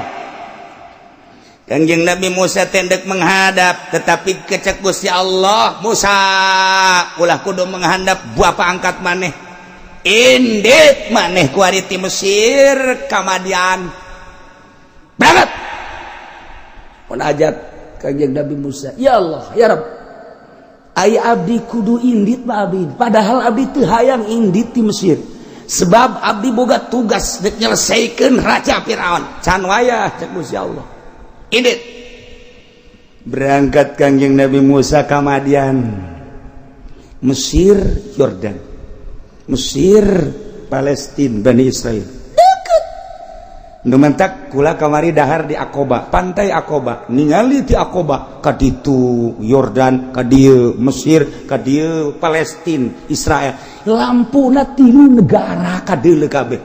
Kangjeng Nabi Musa tendek menghadap, tetapi kecek Gusti Allah, Musa ulah kudu menghadap bapa angkat maneh. Indit maneh kuari ti Mesir ka Madian. Berangkat. Munajat Kangjeng Nabi Musa, ya Allah, ya Rabb, ai abdi kudu indit mah abdi, padahal abdi teu hayang indit ti Mesir, sebab abdi boga tugas dek nyelesaikeun Raja Firaun. Can wayah, cek Gusti Allah, indit. Berangkat Kangjeng Nabi Musa ka Madian. Mesir, Yordan, Mesir, Palestina, Bani Israel deket. Nu mentak kula kamari dahar di Akoba, pantai Akoba, ningali ti Akoba ka ditu Yordan, ka dieu Mesir, ka dieu Palestina, Israel. Lampuna tilu negara kadeuleu kabeh.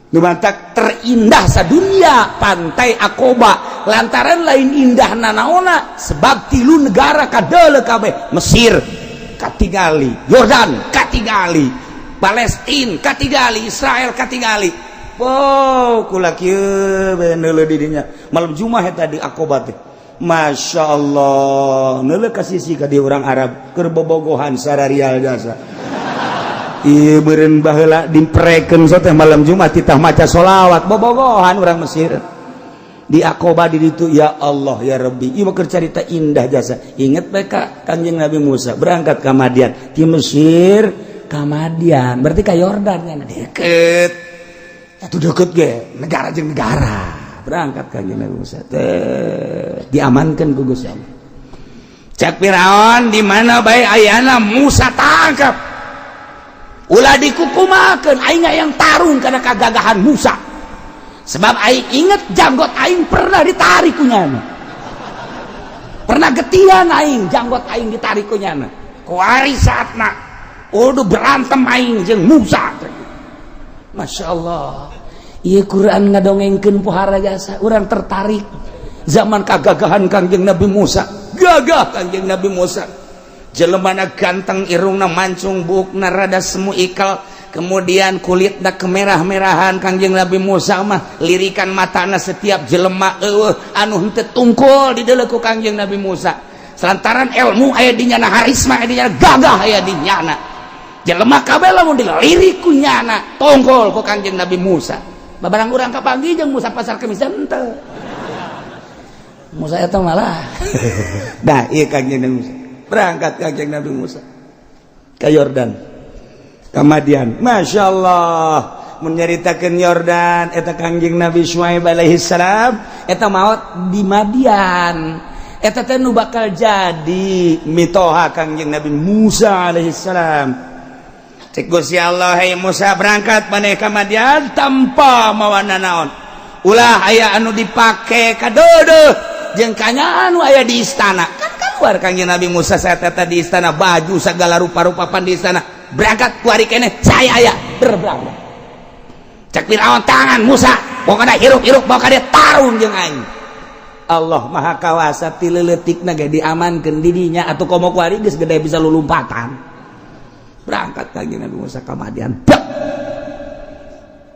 Nu mantak terindah sadunia pantai Akoba, lantaran lain indah nanaona sebab tilu negara kadeuleu kabeh. Mesir katingali, Yordan katingali, Palestina katingali, Israel katingali. Wow, kula kieu bae neuleuh di dinya. Malam Jumat eta di Akoba teh. Masya Allah, neuleuh ka sisi ka di urang Arab keur bobogohan sararial jasa. Ieu meureun baheula dimprekeun so teh malam Jumat titah maca solawat bobogohan urang Mesir. Di Akoba di ditu, ya Allah ya Rabbi, ieu mah keur carita indah jasa. Inget bae ka Kangjeng Nabi Musa berangkat ka Madian, ti Mesir ka Madian, berarti ka Yordan kan deket. Itu deket ge, negara jeung negara. Berangkat Kangjeng Nabi Musa teh diamankan ku Gusti Allah. Cak Firaun, di mana bae ayana Musa tangkap. Ulah dikukumakeun, aing yang tarung karena kagagahan Musa. Sebab aing inget janggot aing pernah ditarik ku nyana. Pernah getihan aing, janggot aing ditarik ku nyana. Kuari saatna udah berantem aing jeung Musa. Masya Allah. Iya Quran ngadongengkeun pohara jasa, urang tertarik. Zaman kagagahan Kangjeng Nabi Musa, gagah Kangjeng Nabi Musa. Jelemana ganteng, irungna mancung, buukna rada semu ikal, kemudian kulitna kemerah-merahan. Kangjeng Nabi Musa mah lirikan matana setiap jelema eueuh anu henteu tungkul dideuleu ku Kangjeng Nabi Musa. Lantaran ilmu aya di nyana, harisma aya di nyana, gagah aya di nyana. Jelema kabeh lamun dilirik ku nyana tongkol ku Kangjeng Nabi Musa. Babarang urang kapanggih jeung Musa pasar Kemis henteu. Musa eta malah. Dah ieu Kangjeng Nabi Musa. Berangkat Kangjeng Nabi Musa ke Yordan, ke Madian. Masya Allah, menyeritakan Yordan eta Kangjeng Nabi Syuaib alaihi salam eta maot di Madian. Eta teh nu bakal jadi mitoha Kangjeng Nabi Musa alaihi salam. Cek Gusti Allah, hey Musa, berangkat maneh ka Madian tanpa mawa nanaon. Ulah aya anu dipake kadeudeuh jeung kanya anu aya di istana. Kan keluar Kangjeng Nabi Musa saat eta di istana, baju segala rupa-rupa pan di istana. Berangkat kuari keneh saya aya berberangkat. Cek Firaun, tangan Musa, pokokna hirup-hirup bawa ka dieu tarung jeung aing. Allah Maha Kawasa, ti leutikna ge diamankeun di dinya atuh, komo kuari geus gede bisa lulumpatan. Berangkat Kangjeng Nabi Musa ka Madian.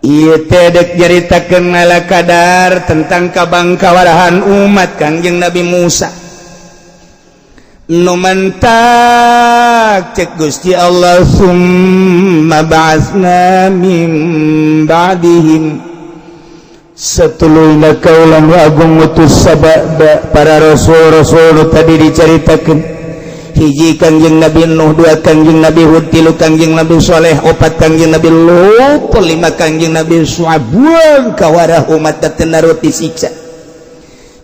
Ieu teh dek nyaritakeun ngala kadar tentang kabangkawarahan umat Kangjeng Nabi Musa. Nu mantak cek Gusti Allah, summa ba'atsna min ba'dihim, satuluyna kaulan wa agung ngutus sabada para rasul-rasul tadi diceritakeun. Hiji Kangjeng Nabi Nuh, dua Kangjeng Nabi Hud, tilu Kangjeng Nabi Soleh, opat Kangjeng Nabi Lut, lima Kangjeng Nabi Syuaib. Buang kawarah umat teu narut disiksa.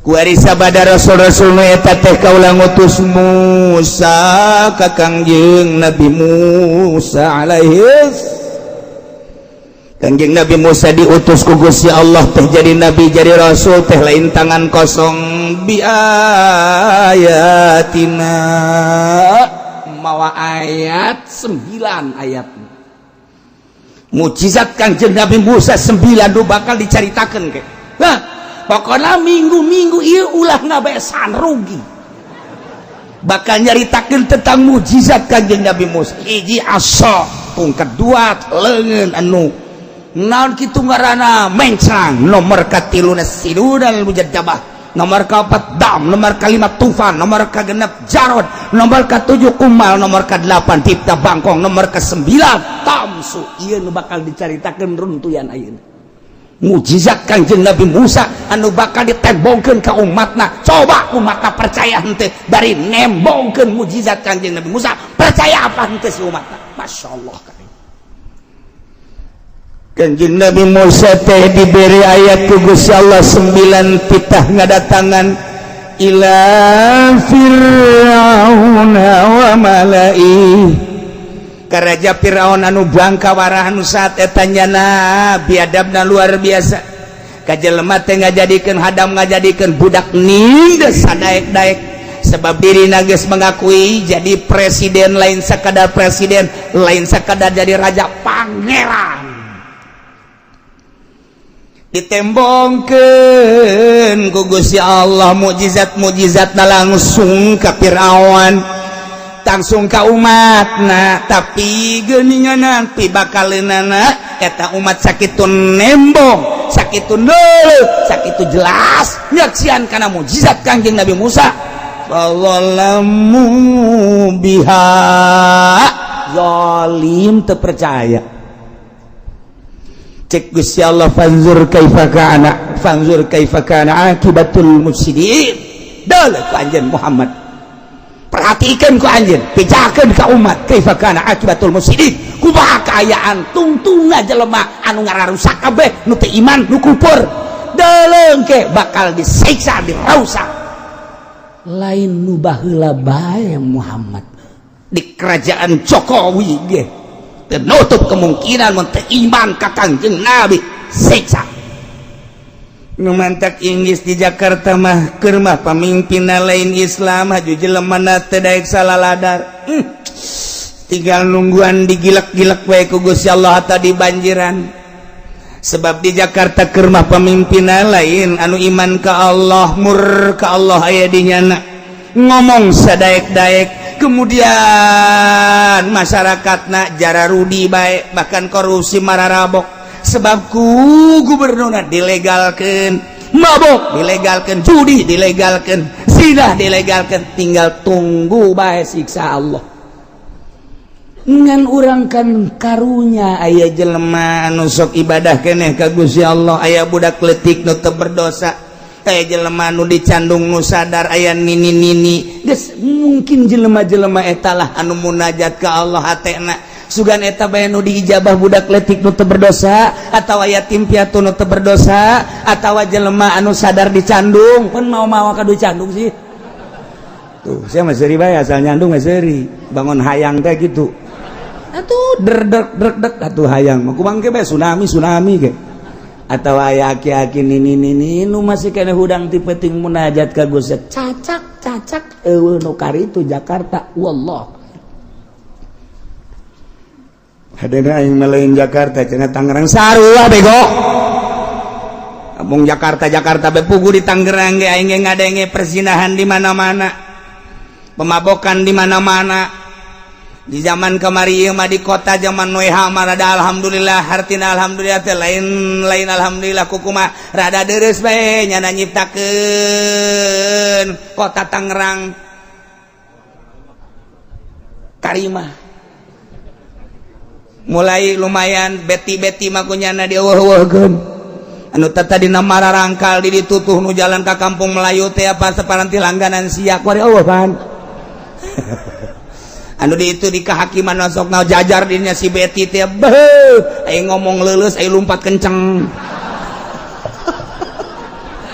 Kuari sabada rasul-rasul nu eta teh kaula ngutus Musa ka Kangjeng Nabi Musa alaihi. Kangjeng Nabi Musa diutus ku Gusti Allah teh jadi nabi, jadi rasul teh lain tangan kosong. Bi ayatina, mawa ayat, 9 ayat. Mukjizat Kangjeng Nabi Musa 9 nu bakal dicaritakeun ke. Nah, pokoknya minggu-minggu ieu ulah ngabesan, rugi. Bakal nyaritakeun tentang mukjizat Kangjeng Nabi Musa. Hiji asa, pungkat dua leungeun anu naon kitu ngaranna mencang, nomor katiluna sinunal mujadabah, nomor keempat dam, nomor kelima tufan, nomor ke-6 jarod, nomor ke-7 kumal, nomor ke-8 tipta bangkong, nomor ke-9 tamsu. Ieu nu bakal dicaritakeun runtuyan ayeuna. Mujizat Kangjeng Nabi Musa anu bakal ditembongkeun ka umatna. Coba umatna percaya henteu bari nembongkeun mujizat Kangjeng Nabi Musa, percaya apa henteu si umatna? Masya Allah. Kanjeng Nabi Musa teh diberi ayat ku Gusti Allah 9, titah ngadatangan ila Fir'auna wa mala'i, ka Raja Fir'aun anu bangka warah, anu saat eta nyana biadabna luar biasa, ka jelema teh ngajadikeun hadam, ngajadikeun budak nindes sadaek-daek, sebab diri geus mengakui jadi presiden, lain sekadar presiden, lain sekadar jadi raja, pangeran. Ditembongkeun ku Gusti Allah mukjizat-mukjizat langsung ka Fir'aun, langsung ka umatna. Tapi geuningan nanti bakaleunana eta umat sakitu nembong, sakitu neuleuh, sakitu jelas nyaksian kana mukjizat Kangjeng Nabi Musa, fadzalamu biha. Zalim, teu percaya. Cek Gusti Allah, fanzur kaifa kana, fanzur kaifa kana akibatul mufsidin. Deuleu ku anjeun Muhammad, perhatikan ku anjeun, bejakeun ka umat, kaifa kana akibatul mufsidin, kumaha kaayaan tungtungna jelema anu ngararusak kabeh, nu teu iman, nu kufur. Deuleu ke bakal disiksa, dirausak. Lain nu baheula bae, Muhammad. Di kerajaan Jokowi ge nutup kemungkinan mun teu iman ka Kangjeng Nabi siksa. Nu mantak Inggris di Jakarta mah keur mah pamimpinna lain Islam, haju jelema teu daek salah ladar. Tinggal nungguan digilek-gilek wae ku Gusti Allah atau di banjiran, sebab di Jakarta keur mah pamimpinna lain anu iman ka Allah, murka Allah aya di nyana, ngomong sadaek-daek. Kemudian masyarakat nak jara rudi baik, bahkan korupsi mararabok, sebab ku gubernur dilegalkan mabok, dilegalkan judi, dilegalkan zina, dilegalkan. Tinggal tunggu baik siksa Allah. Ngan urang kan karunya aya jelema anu sok ibadah keneh ka Gusti Allah, aya budak letik nu teu berdosa, aya jelema nu dicandung nu sadar, aya nini-nini. Geus mungkin jelema-jelema eta lah anu munajat ka Allah hatena. Sugan eta bae nu diijabah, budak letik nu teu berdosa atawa yatim piatu nu teu berdosa atawa jelema anu sadar dicandung pun mau-mau kadu candung sih. Tuh, saya masih seuri bae, asal nyandung mah seuri. Bangun hayang teh gitu atuh, der dek dek dek atuh hayang mah kumang ke bae, tsunami tsunami ke. Atau aya aki-aki, nini nini nu masih kena hudang ti peuting munajat ka Gusti, cacak cacak eueuh nu karitu Jakarta, wallah. Hadena aing mah lain Jakarta cenah, Tangerang sarua bego. Abong Jakarta Jakarta be, pugu di Tangerang ge aing ge ngadenge perzinahan di mana-mana, pemabokan di mana-mana. Di zaman kemari ieu mah di kota zaman WH mah rada alhamdulillah. Hartina alhamdulillah teh lain lain alhamdulillah kukuma, rada deres bae nyana nyiptakeun kota Tangerang Karimah. Mulai lumayan beti-beti mah kunyana dieuweuh-euweuhkeun, anu tadi nama rangkal di ditutuh, nu jalan ka Kampung Melayu teh apa separanti langganan sia kuari eueuh pan. Anu di itu di kehakiman masuk na jajar dinya si Betty teh, beuh, aing ngomong leuleus, aing lompat kenceng.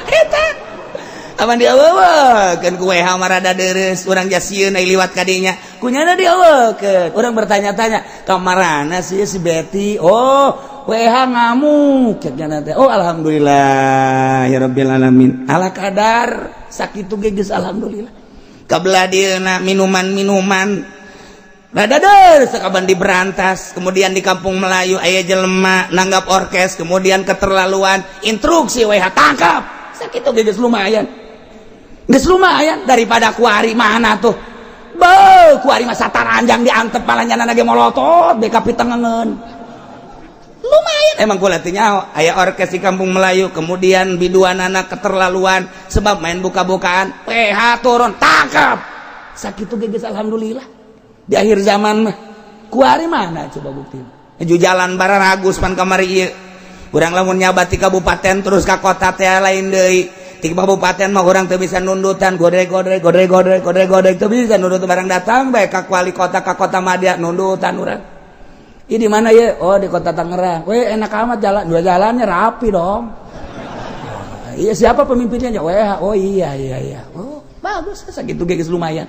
Eta Aman dieuweukeun ku WH mah rada deres, urang jasieun ai liwat ka dinya. Kunyana dieuweukeun. Urang bertanya-tanya, kamarana sih si Betty? Oh, WH ngamuk cek nya teh. Oh, alhamdulillah ya rabbil alamin. Ala kadar sakitu ge geus alhamdulillah. Kabelah dieuna minuman-minuman rada deres sakaban diberantas, kemudian di kampung Melayu aya jelema nanggap orkes, kemudian keterlaluan, instruksi WH tangkap. Sakitu ge geus lumayan. Geus lumayan daripada kuari mana tuh. Be, kuari mah sataranjang diantep malah nyana ge molotot BKP tengengeun. Lumayan emang kula teh nyaho aya orkes di kampung Melayu, kemudian biduanana keterlaluan sebab main buka-bukaan, PH turun tangkap. Sakitu ge geus alhamdulillah. Di akhir zaman mah kuari mana coba bukti. Nuju jalan Bararagus pan kamari ieu. Urang lamun nyabat di kabupaten terus ka kota teh lain deui. Di kabupaten mah urang teu bisa nundutan godrek godrek godrek godrek godrek godrek teu bisa nundut barang datang bae ka wali kota ka kota madya nundutan urang. Ini di mana ya? Oh, di kota Tangerang. Weh, enak amat jalan, dua jalannya rapi dong. Iya, siapa pemimpinnya? WH. Oh iya iya iya. Oh, bagus. Sakitu ge geus lumayan.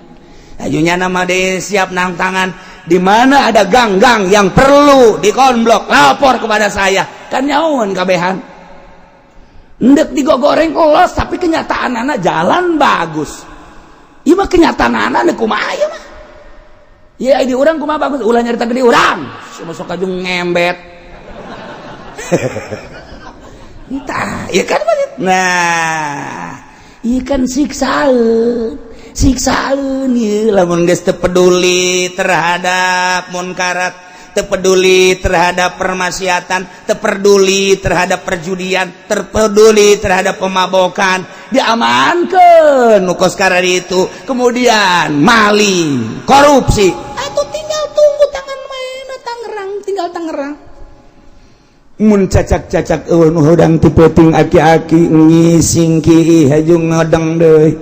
Ajunya nama de siap nang tangan. Di mana ada gang-gang yang perlu dikonblok, lapor kepada saya. Kan nyaun kabehan. Ndek digogoreng los, tapi kenyataan anak jalan bagus. Ieu mah kenyataan anak kumaha ieu mah. Ya di urang kumaha bagus, ulah nyarita di urang. Semua sok kajung ngembet. Entah, ya kan. Nah, ieu kan siksaan. Siksaan ieu lamun geus teu peduli terhadap munkarat, teu peduli terhadap permaksiatan, teu peduli terhadap perjudian, terpeduli terhadap pemabokan, diamankeun nu kos itu, kemudian maling, korupsi. Atau tinggal tunggu tangan mana Tangerang, tinggal Tangerang. Mun cacak-cacak eueuh nu hudang ti peuting aki-aki ngising ki haju ngedeng deui.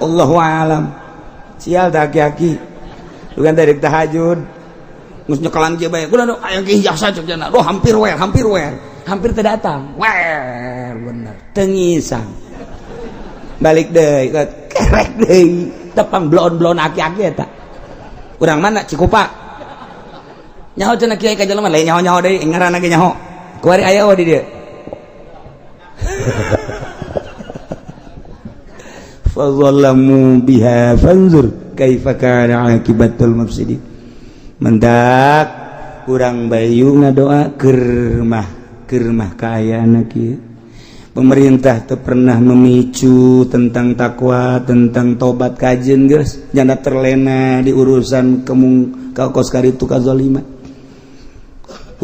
Allahu alam. Sial dah aki-aki. Bukan dari tahajud. Geus nyekelan kieu bae. Kudu aya ki jasa cek jana. Duh, hampir wer, hampir wer. Hampir teu datang. Wer bener. Teu ngisang. Balik deui, kerek deui. Tepang blon-blon aki-aki eta. Urang mana Cikupa? Nyaho cenah kiai ka jelema lain nyaho-nyaho deui, ngaranna ge nyaho. Kuari aya oh di dieu. Fadzalamu biha fanzur kaifa kana akibatul mufsidin. Mendak kurang bayu ngadoa kermah kermah kaayaan kieu. Pemerintah teu pernah memicu tentang takwa, tentang tobat kajen geus janda terlena di urusan kemung ka kos karitu kazaliman.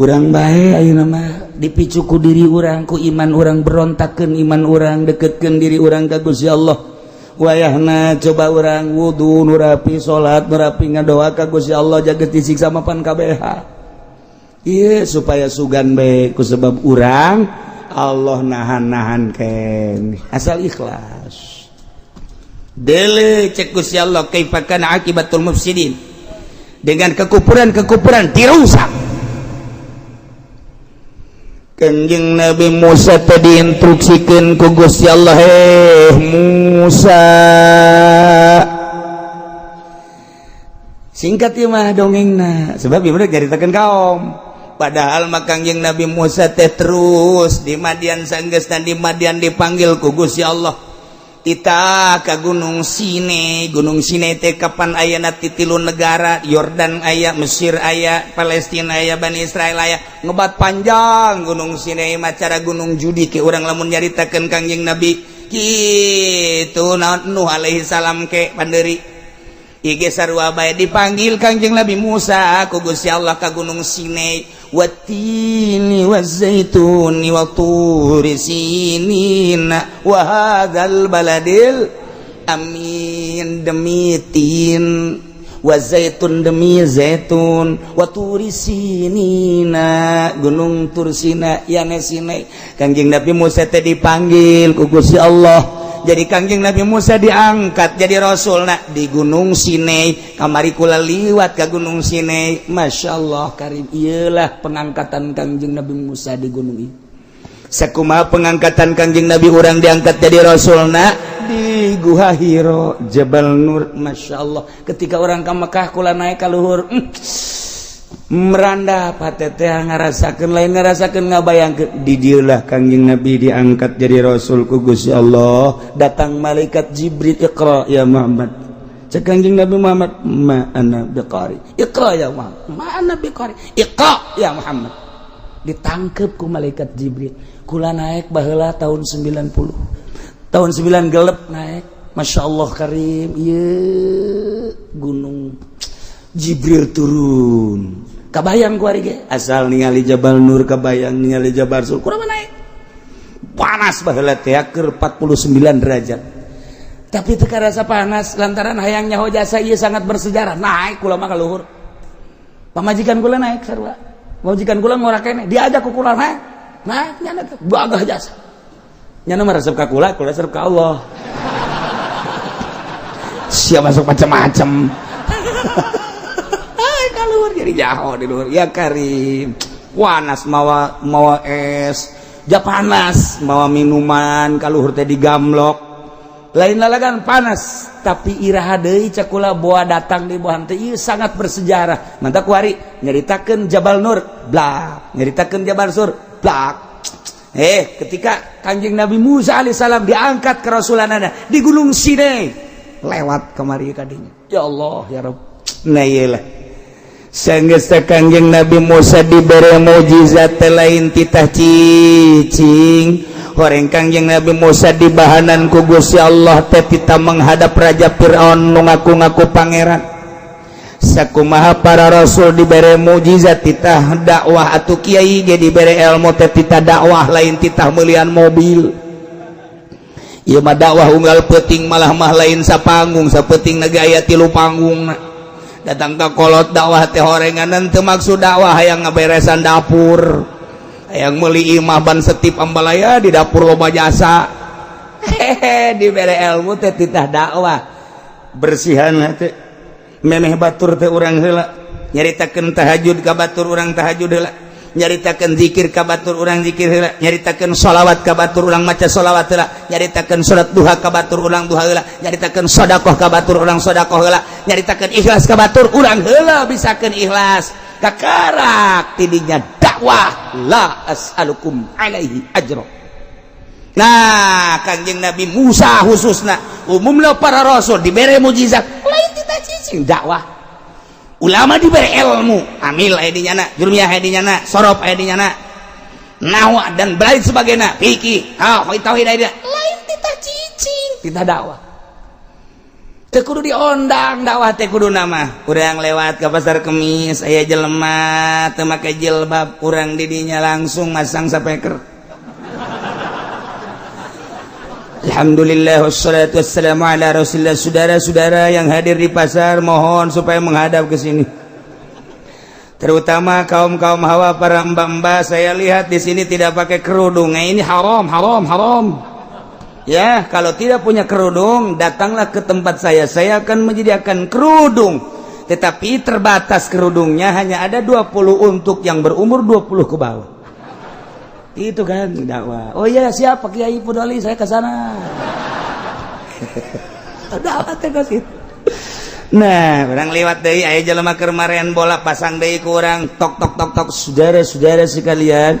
Urang bae ayeuna mah dipicu ku diri urang, ku iman urang, berontakkeun iman urang, deketkeun diri urang ka Gusti Allah. Wayahna coba urang wudu nu rapi, salat nu rapi, ngadoa ka Gusti Allah jaga disiksa mapan kabeh. Ieu supaya sugan bae ku sebab urang Allah nahan-nahan ken asal ikhlas. Dele cek Gusti Allah kaifa kana akibatul mufsidin, dengan kekufuran-kekufuran dirusak. Kanjeng Nabi Musa tadi instruksikan ku Gusti Allah, "Eh Musa." Singkat ieu mah dongengna, sebab ieu mah nyaritakeun kaum. Padahal mah Kangjeng Nabi Musa teh terus di Madian, sanggeusna di Madian dipanggil ku Gusti Allah. Tita ka Gunung Sinai. Gunung Sinai teh kapan ayana ti tilu negara, Yordan aya, Mesir aya, Palestina aya, Bani Israel aya. Ngebat panjang Gunung Sinai mah cara Gunung Judi ke urang lamun nyaritakeun Kangjeng Nabi kitu naon Nuh alaihi salam ke panderi. Ige sarua bae dipanggil Kangjeng Nabi Musa ku Gusti Allah ka Gunung Sinai, watini wazaituni wa turi sinina wa hadzal baladil amin, demi tin wa zaitun, demi zaitun, wa turi sinina, Gunung Tursina yane Sinai. Kangjeng Nabi Musa teh dipanggil ku Gusti Allah. Jadi Kangjeng Nabi Musa diangkat jadi rasul nak di Gunung Sinai. Kamari kula liwat ke Gunung Sinai, Masya Allah karim, iyalah pengangkatan Kangjeng Nabi Musa di gunung ini. Sakumaha pengangkatan Kangjeng Nabi urang diangkat jadi rasul nak Di Guha Hiro, Jabal Nur, Masya Allah. Ketika orang ke Mekah kula naik ka luhur, meranda patete ngarasakeun, lain ngarasakeun, ngabayangkeun di dieulah Kangjeng Nabi diangkat jadi rasul ku Gusti Allah. Datang malaikat Jibril, "Iqra ya Muhammad." Cek Kangjeng Nabi Muhammad, "Ma ana biqari." "Iqra ya Muhammad." "Ma ana biqari." "Iqra ya Muhammad." Ditangkep ku malaikat Jibril. Kula naik baheula tahun 90, tahun 9 gelap naik. Masya Allah karim, iya gunung Jibril turun, kabayang ku ari ge asal ningali Jabal Nur, kabayang ningali Jabal Sur. Kurang naik panas baheula teh keur 49 derajat, tapi teu karasa panas lantaran hayang nyaho jasa ieu sangat bersejarah. Naik kula mah ka luhur, pamajikan kula naik sarua, pamajikan kula ngora keneh, diajak ku kula naik. Naik nyana teh bagah jasa, nyana mah resep ka kula, kula resep ka Allah. Siap masuk macam-macam kaluhur jadi jaho di luhur ya karim. Panas, mawa mawa es ja panas, mawa minuman kaluhur teh digamlok, lain lalagan panas. Tapi iraha deui cek kula boa datang di bohan teh, ieu sangat bersejarah. Mantap kuari nyaritakeun Jabal Nur blak, nyaritakeun Jabal Sur blak. Ketika Kanjeng Nabi Musa alaihissalam diangkat kerasulanana di Gunung Sinai, lewat kemari kadinya. Ya Allah ya Rabb. Nah iyalah, sanggeus Kanjeng Nabi Musa dibere mukjizat lain titah cicing. Horeng Kangjeng Nabi Musa dibahanan ku Gusti Allah teh tita menghadap Raja Fir'aun nu ngaku-ngaku pangeran. Sakumaha para rasul dibere mukjizat titah dakwah, atuh kiai ge dibere ilmu teh titah dakwah, lain titah meulian mobil. Ieu mah dakwah unggal peuting, malah mah lain sapanggung, sapeuting ge aya tilu panggung. Datang ke kolot dakwah teh horenganan, teu maksud dakwah hayang ngaberesan dapur, hayang meuli imah ban setip ambalaya di dapur loba jasa. Hehe, dibere ilmu teh titah dakwah, bersihan hati memeh batur teh urang heula, nyaritakeun tahajud ka batur urang tahajud heula, nyaritakeun zikir ka batur urang zikir heula, nyaritakeun sholawat ka batur urang maca sholawat heula, nyaritakeun salat duha ka batur urang duha heula, nyaritakeun sedekah ka batur urang sedekah heula, nyaritakeun ikhlas ka batur urang heula bisakeun ikhlas. Kakarak tidinya dakwah, la as'alukum alaihi ajra. Nah, Kangjeng Nabi Musa khususna, umumna para rasul dibere mukjizat lain titah cicing, dakwah. Ulama diberi ilmu, amil aya di nyana, jurmiyah aya di nyana, sorof aya di nyana, nahwa dan lain sebagainya, fikih, ha tauhid aya, lain titah cicing, titah dakwah. Teu kudu diondang dakwah teh kudu nama. Urang lewat ke pasar kemis aya jelema teu make jilbab, urang didinya langsung masang speaker. Alhamdulillah wassalatu wassalamu ala Rasulillah. Saudara-saudara yang hadir di pasar mohon supaya menghadap ke sini. Terutama kaum-kaum hawa, para mbak-mbak, saya lihat di sini tidak pakai kerudung. Nah, ini haram, haram, haram. Ya, kalau tidak punya kerudung, datanglah ke tempat saya. Saya akan menyediakan kerudung. Tetapi terbatas kerudungnya hanya ada 20 untuk yang berumur 20 ke bawah. Itu kan dakwah. Oh iya, siapa Kiai Pudoli, saya ke sana. Dakwah teh kos. Nah, orang lewat deui aya jelema keur maren bola, pasang deui ku urang tok tok tok tok. Saudara-saudara sekalian,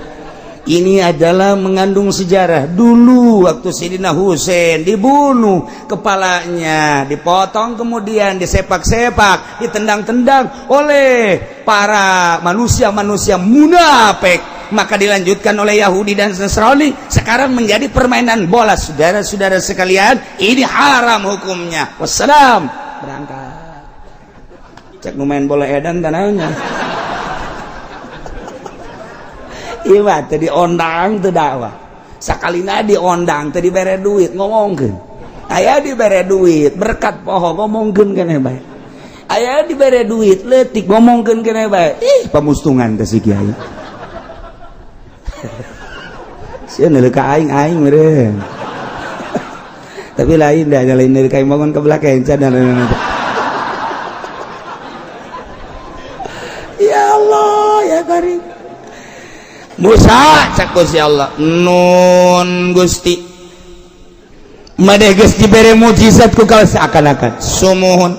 ini adalah mengandung sejarah. Dulu waktu Sidina Husain dibunuh, kepalanya dipotong, kemudian disepak-sepak, ditendang-tendang oleh para manusia-manusia munafik, maka dilanjutkan oleh Yahudi dan Nasrani, sekarang menjadi permainan bola. Saudara-saudara sekalian, ini haram hukumnya. Wassalam, berangkat. Cek nu main bola edan tanahnya. Iya mah teu diondang teu dakwah. Sakalina diondang teu dibere duit ngomongkeun. Aya dibere duit berkat poho ngomongkeun keneh bae. Aya dibere duit leutik ngomongkeun keneh bae. Ih, pamustungan teh si kiai. Sieun neuleuh ka aing, aing meureun. Tapi lain dah, lain dari kain bangun ke belakang can. Ya Allah ya Karim. Musa cek Gusti Allah, nun Gusti. Maneh geus dibere mukjizat ku kau seakan-akan sumuhun.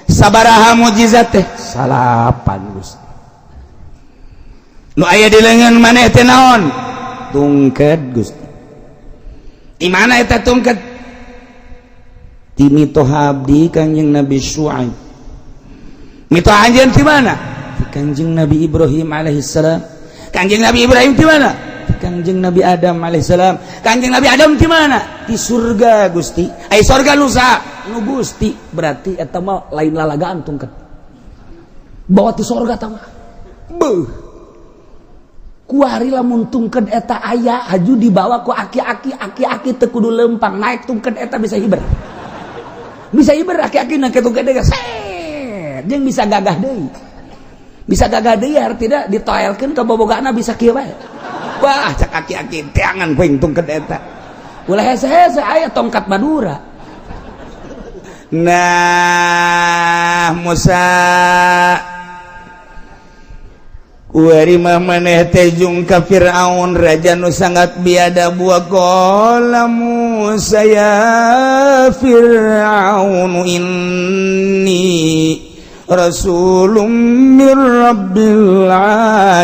Sabaraha mukjizat teh? Salapan Gusti. Nu aya di leungeun maneh teh naon? Tungket Gusti. Di mana eta tungket? Ti mitoha abdi Kangjeng Nabi Syuaib. Mitoha anjeun ti mana? Ti Kangjeng Nabi Ibrahim alaihissalam. Kangjeng Nabi Ibrahim ti mana? Ti Kangjeng Nabi Adam alaihissalam. Kangjeng Nabi Adam ti mana? Ti surga Gusti. Ai surga nu saha? Nu Gusti. Berarti eta mah lain lalagaan tungket. Bawa ti surga ta mah. Beuh. Kuari lamun tungked eta aya haju dibawa ku aki-aki, aki-aki teu kudu lempang naik tungked eta bisa hiber. Bisa hiber aki-aki naik tungked eta set jeung bisa gagah deui. Bisa gagah deui artina ditoelkeun ka bobogana bisa kieu bae. Wah, cak aki-aki teangan poing tungked eta. Ulah hese-hese aya tongkat Madura. Nah, Musa kuari mah maneh teh jung ka Fir'aun raja nu sangat biadab. Wa qala Musa ya Fir'aun inni rasulun mir rabbil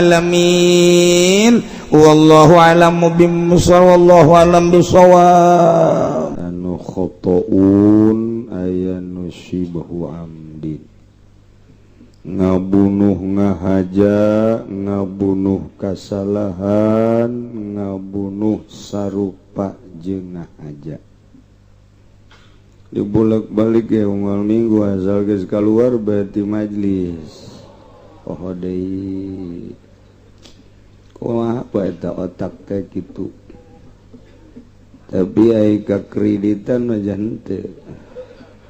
alamin wallahu a'lamu bimsawab wallahu a'lam bisawab. Anu khotoun aya nu syibhu amdin, ngabunuh ngahaja, ngabunuh kasalahan, ngabunuh sarupa jeung ngahaja. Dibolak-balik ya unggal minggu asal geus keluar berarti majlis. Oh deui, kumaha apa eta otak teh kitu. Tapi ai ka kreditan mah henteu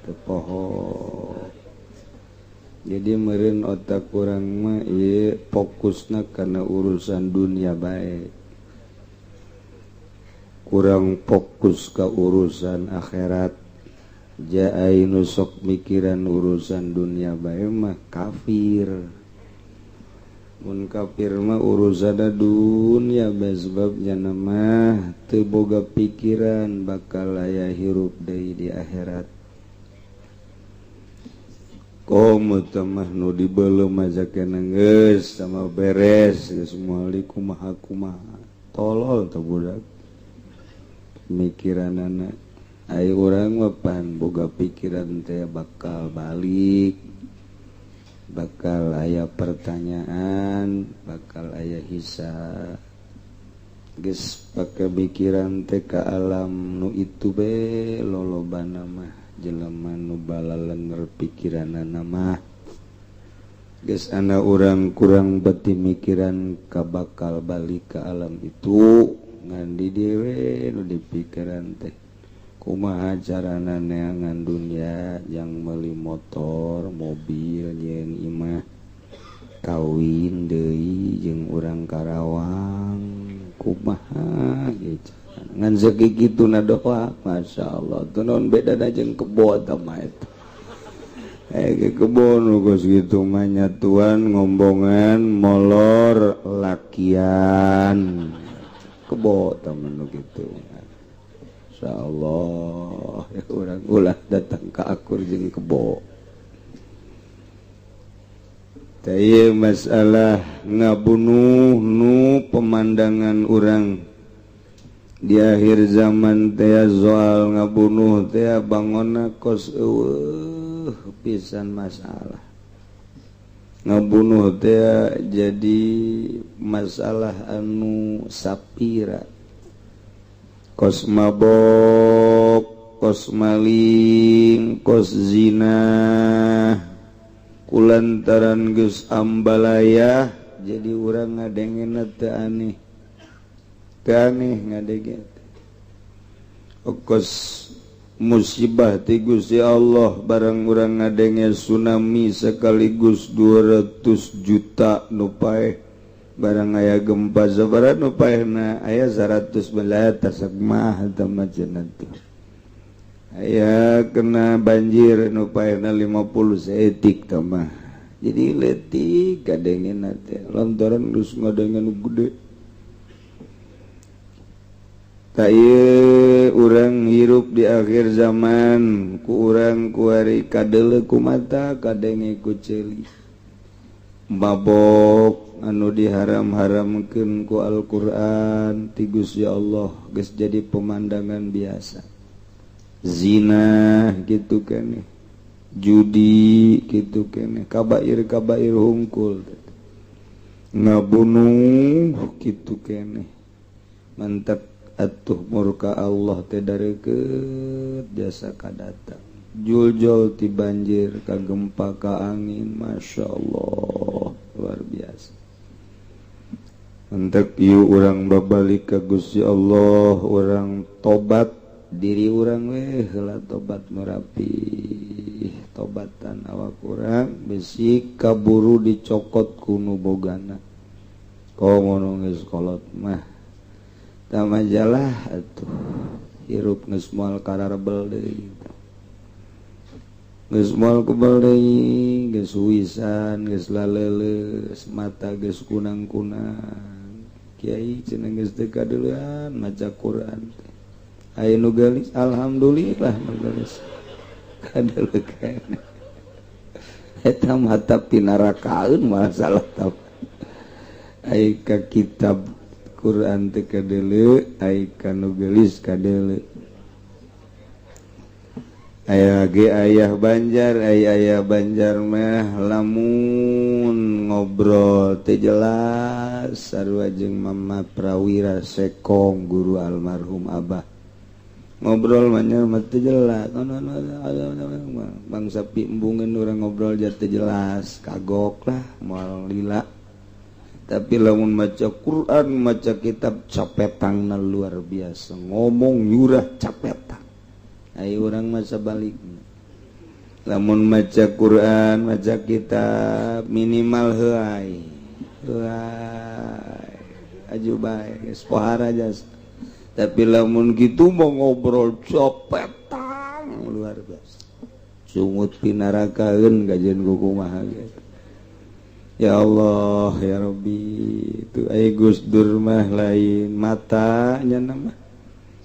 teu poho. Jadi meureun otak urang mah ieu fokusna kana urusan dunia bae, kurang fokus ka urusan akhirat. Ja ai nu sok mikiran urusan dunia bae mah kafir. Mun kafir mah urusan dunia bae, sebabnya mah teu boga pikiran bakal aya hirup deui di akhirat. Komo mah nu dibelum aja kena geus sama beres geus moal kumaha kumaha. Tolol teh budak pemikiranana. Ai urang mah pan boga pikiran teh bakal balik, bakal aya pertanyaan, bakal aya hisab. Geus pake pikiran teh ka alam nu itu be lolobana mah jelema nu balalenger pikiranana mah. Geus ana urang kurang beti mikiran ka bakal balik ka alam itu, ngan di dewe nu dipikiran teh kumaha carana neangan dunia yang meuli motor, mobil jeung imah, kawin deui jeung urang Karawang, kumaha gitu. Ngan sakitu na doa, Masya Allah. Tuh naon bedana jeung kebo eta mah eta. Kebo nu geus kitu mah nyatuan ngombongan molor lakian. Kebo eta mah nu kitu. Masya Allah, ya urang ulah datang ka akur jeung kebo. Tah ieu masalah ngabunuh nu pemandangan urang di akhir zaman teh soal ngabunuh teh bangonna kos eueuh pisan masalah. Ngabunuh teh jadi masalah anu sapira. Kos mabok, kos maling, kos zina, kulantaran geus ambalaya jadi urang ngadengena teu aneh. Teu aneh ngadenge. Kos musibah ti Gusti Allah barang urang ngadenge tsunami sekaligus 200 juta nu paeh. Barang aya gempa sabaraha nu paehna aya 100 belah tasakmah eta mah cenah teh. Aya kena banjir nu paehna 50 saeutik tah mah. Jadi leutik kadengena teh lantaran geus ngadenge nu gede. Tah, ieu urang hirup di akhir zaman, ku urang kuari kadeuleu ku mata, kadenge ku ceuli, mabok anu diharam-haramkeun ku Al-Qur'an ti Gusti Allah geus jadi pemandangan biasa. Zina gitu keneh, judi gitu keneh, kabair kabair hungkul, ngabunuh gitu keneh. Mantap atuh, murka Allah teh dareukeut jasa kadatang, juljol ti banjir ka gempa ka angin. Masya Allah, luar biasa. Mantap, yuk urang babalik ka Gusti Allah, urang tobat diri urang weh heula, tobat nu rapi, tobatan awak urang, bisi kaburu dicokot ku nu bogana. Komo nu geus kolot mah ta majalah atuh, hirup geus moal kararebel deui, geus moal kebel deui, geus huisan, geus laleuleus mata, geus kunang-kunang. Kiai cenah geus teu kadeulean maca Quran teh. Aya nu geulis, alhamdulillah, nu geulis kadeuleun eta mata pinarakaeun masalah. Tap aya ka kitab Quran teu kadeuleu, ai ka nu geulis kadeuleu. Aya ge ayah Banjar, ay ayah Banjar mah lamun ngobrol teu jelas, sarua jeung Mama Prawira Sekong, guru almarhum Abah, ngobrol mah mah teu jelas, bangsa piembungeun urang ngobrol jar teu jelas, kagok lah, moal lila. Tapi lamun maca Quran, maca kitab, capetangna luar biasa, ngomong nyurah capetang. Ayo urang masa balik, lamun maca Quran, maca kitab, minimal heuay heuay aju bae, geus pohara jas. Tapi lamun gitu mau ngobrol, copetang luar biasa, sungut pinarakaeun gajian kumaha ge. Ya Allah ya Rabbi, itu ai Gus Dur mah lain matanya nama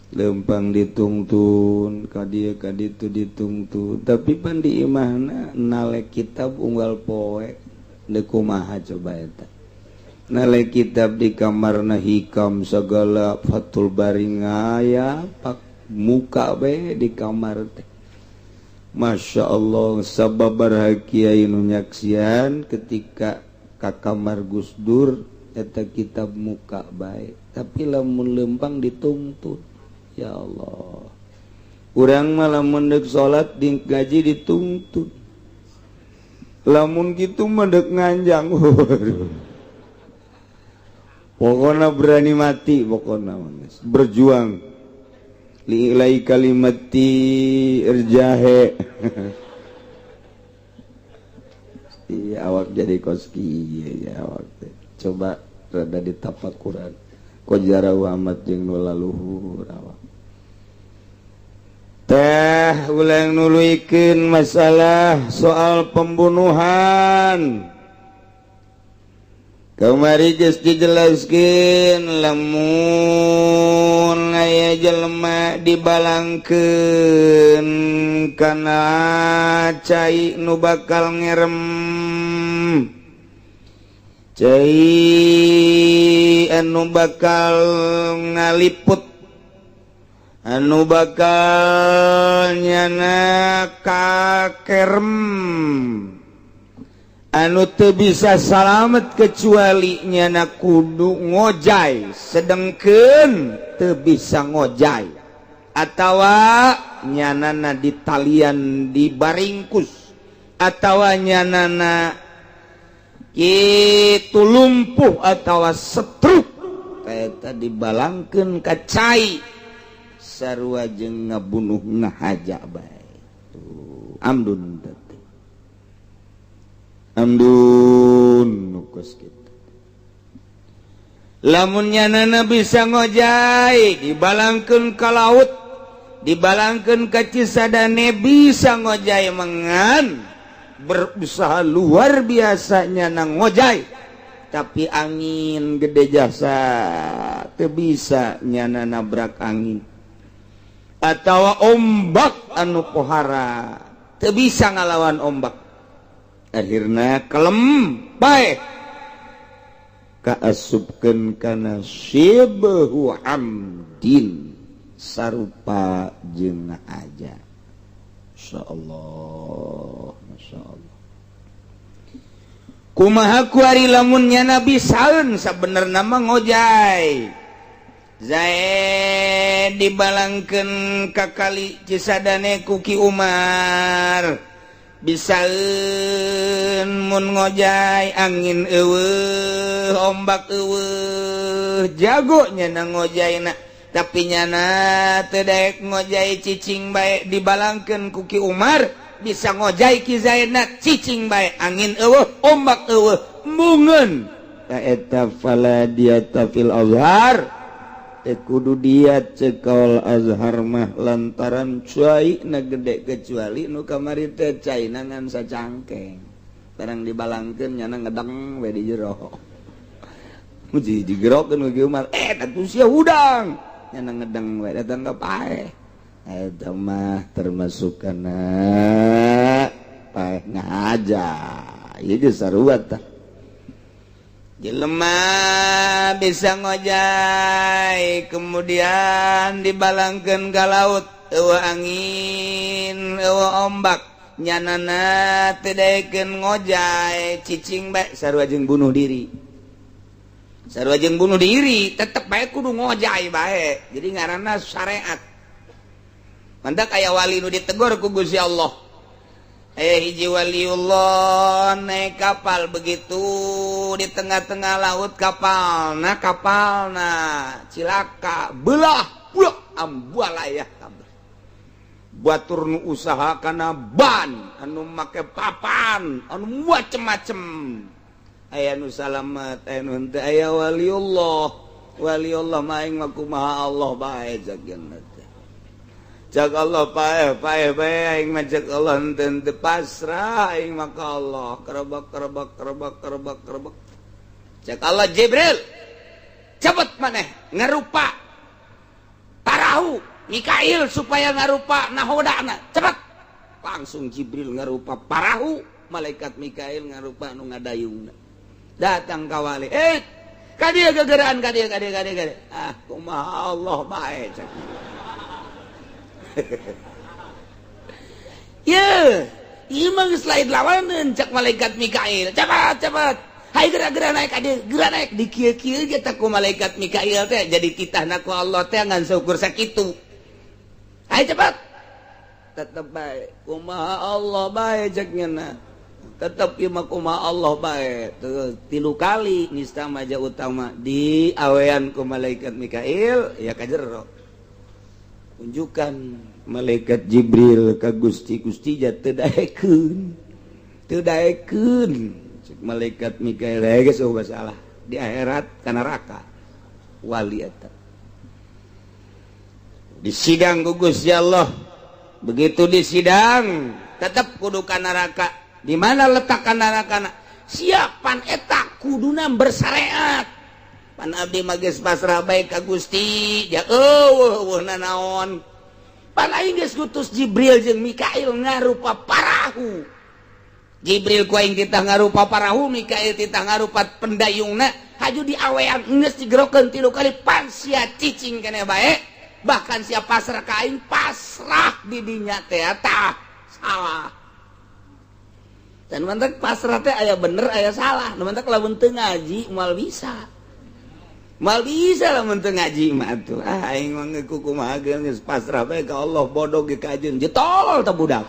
lempang ditungtun ka dieu ka ditu ditungtun, tapi pan di imahna nalek kitab unggal poe. Deuk kumaha coba eta nalek kitab di kamarna, Hikam segala, Fathul Bari ngaya pak muka be di kamar teh. Masya Allah, sababaraha kiai nu nyaksian ketika ka kamar Gus Dur eta kitab muka bae, tapi lamun lempang dituntun. Ya Allah, urang mah lamun deuk salat di gaji dituntun, lamun kitu mah deuk nganjang, pokoknya berani mati, pokoknya berjuang li'ilai kalimati irjahe. Iya, awak jadi koski ya awak teh. Coba rada ditafakuran kok jarauh amat jeung nu laluhur awak teh. Ulang nuluykeun masalah soal pembunuhan. Kamari geus dijelaskeun, lamun aya jelema dibalangkeun kana cai nu bakal ngerem, cai anu bakal ngaliput, anu bakal nyana kakerem, anu teu bisa salamet kecuali nyana kudu ngojay, sedengkeun teu bisa ngojay, atawa nyanana di talian dibaringkus, atawa nyanana itu lumpuh atawa stroke, kayak tadi balangkeun ka cai, sarua jeung ngabunuh ngahaja bae. Tuh amdun teh, amdun nukos gitu. Lamun nyanana bisa ngojay, dibalangkeun ka laut, dibalangkeun ka Cisadane, bisa ngojay, mengan berusaha luar biasanya nang ngojay. Tapi angin gede jasa teu bisa nyana nabrak angin atau ombak anu pohara, teu bisa ngalawan ombak. Akhirnya kelem bae, kaasupkeun kana syibhu amdin, sarupa jeung aja. Insyaallah, masyaallah. Kumaha kuari lamun nyana bisaeun sabenerna mah ngojay? Zaid dibalangkeun ka kali Cisadane ku Ki Umar. Bisaeun mun ngojay, angin euweuh, ombak euweuh, jago nyana ngojayna, tapi nyana teu daek ngojay, cicing bae. Dibalangkeun ku Ki Umar, bisa ngojay Ki Zaidna, cicing bae, angin euweuh, ombak euweuh, embungeun. Eta fala diyata fil azhar, kudu diat cek kaul azhar mah, lantaran cai na gede, kecuali nu kamari teh caina ngan sacangkeng. Barang dibalangkeun, nyana ngedeng we di jero. Muji digerokeun ku Umar, eh atuh sia hudang, nyana ngedeng we, datang ka paeh. Eta mah termasuk kana paeh ngaja. Ieu geus sarua tah. Jelema bisa ngojay, kemudian dibalangkeun ka laut, euweuh angin, euweuh ombak, nyanana teu daekeun ngojay, cicing bae, sarua jeung bunuh diri, sarua jeung bunuh diri. Tetep bae kudu ngojay bae, jadi ngaranna syariat. Mantak aya wali nu ditegur ku Gusti Allah. Hiji waliullah naik kapal, begitu di tengah-tengah laut kapal nah kapal nah cilaka, belah belah, ambualayah kabeh. Batur nu usaha kana ban, anu make papan, anu macem-macem, aya nu salamet, aya nu henteu. Aya waliullah, waliullah mah aing mah kumaha Allah bae jageuna. Cek Allah, paeh paeh bae aing mah. Cek Allah, henteu henteu, pasrah aing mah ka Allah. Kerebak kerebak kerebak kerebak kerebak. Cek Allah, "Jibril, cepet maneh ngarupa parahu, Mikail supaya ngarupa nahodana, cepet." Langsung Jibril ngarupa parahu, malaikat Mikail ngarupa nu ngadayungna. Datang ka wali, "Eh, ka dieu gegeraan, ka dieu, ka dieu, ka dieu, ka dieu." "Ah, kumaha Allah bae," cek. Ye, ieu mah geus lain lawaneun. Cek malaikat Mikail, "Cepat, cepat. Hai, geura, geura naik ka dieu, geura naik." Di kieu-kieu ge ku malaikat Mikail teh, jadi titahna ku Allah teh ngan saukur sakitu. "Hai, cepat." Tetep bae, "Kumaha Allah bae," cek nya. Tetep ieu mah kumaha Allah bae. Terus tilu kali nista maja utama di awean ku malaikat Mikail ya ka jero. Unjukan malaikat Jibril ka Gusti, "Gusti, teu daekeun, teu daekeun." Cek malaikat Mikail, "Geus euweuh masalah, di akhirat ka neraka wali eta." Di sidang ku Gusti Allah, begitu di sidang tetap kudu ka neraka. Di mana letak ka neraka? Siapan eta kuduna bersyariat. Pan abdi mah geus pasrah bae ka Gusti, ja euweuh euweuh nanaon. Pan aing geus ngutus Jibril jeung Mikail ngarupa parahu. Jibril ku aing titah ngarupa parahu, Mikail titah ngarupa pendayungna. Haju diawean, geus digerokeun tilu kali, pan sia cicing keneh bae. Bahkan sia pasrah ka aing, pasrah di dinya teh tah salah. Dan mantak pasrah teh aya bener, aya salah. Nu mantak lamun teu ngaji moal bisa. Mal bisa lah mun teu ngaji mah atuh. Ah, aing mah kumaha geus pasrah bae ka Allah, bodoh ge kajeun. Je tolol teh budak.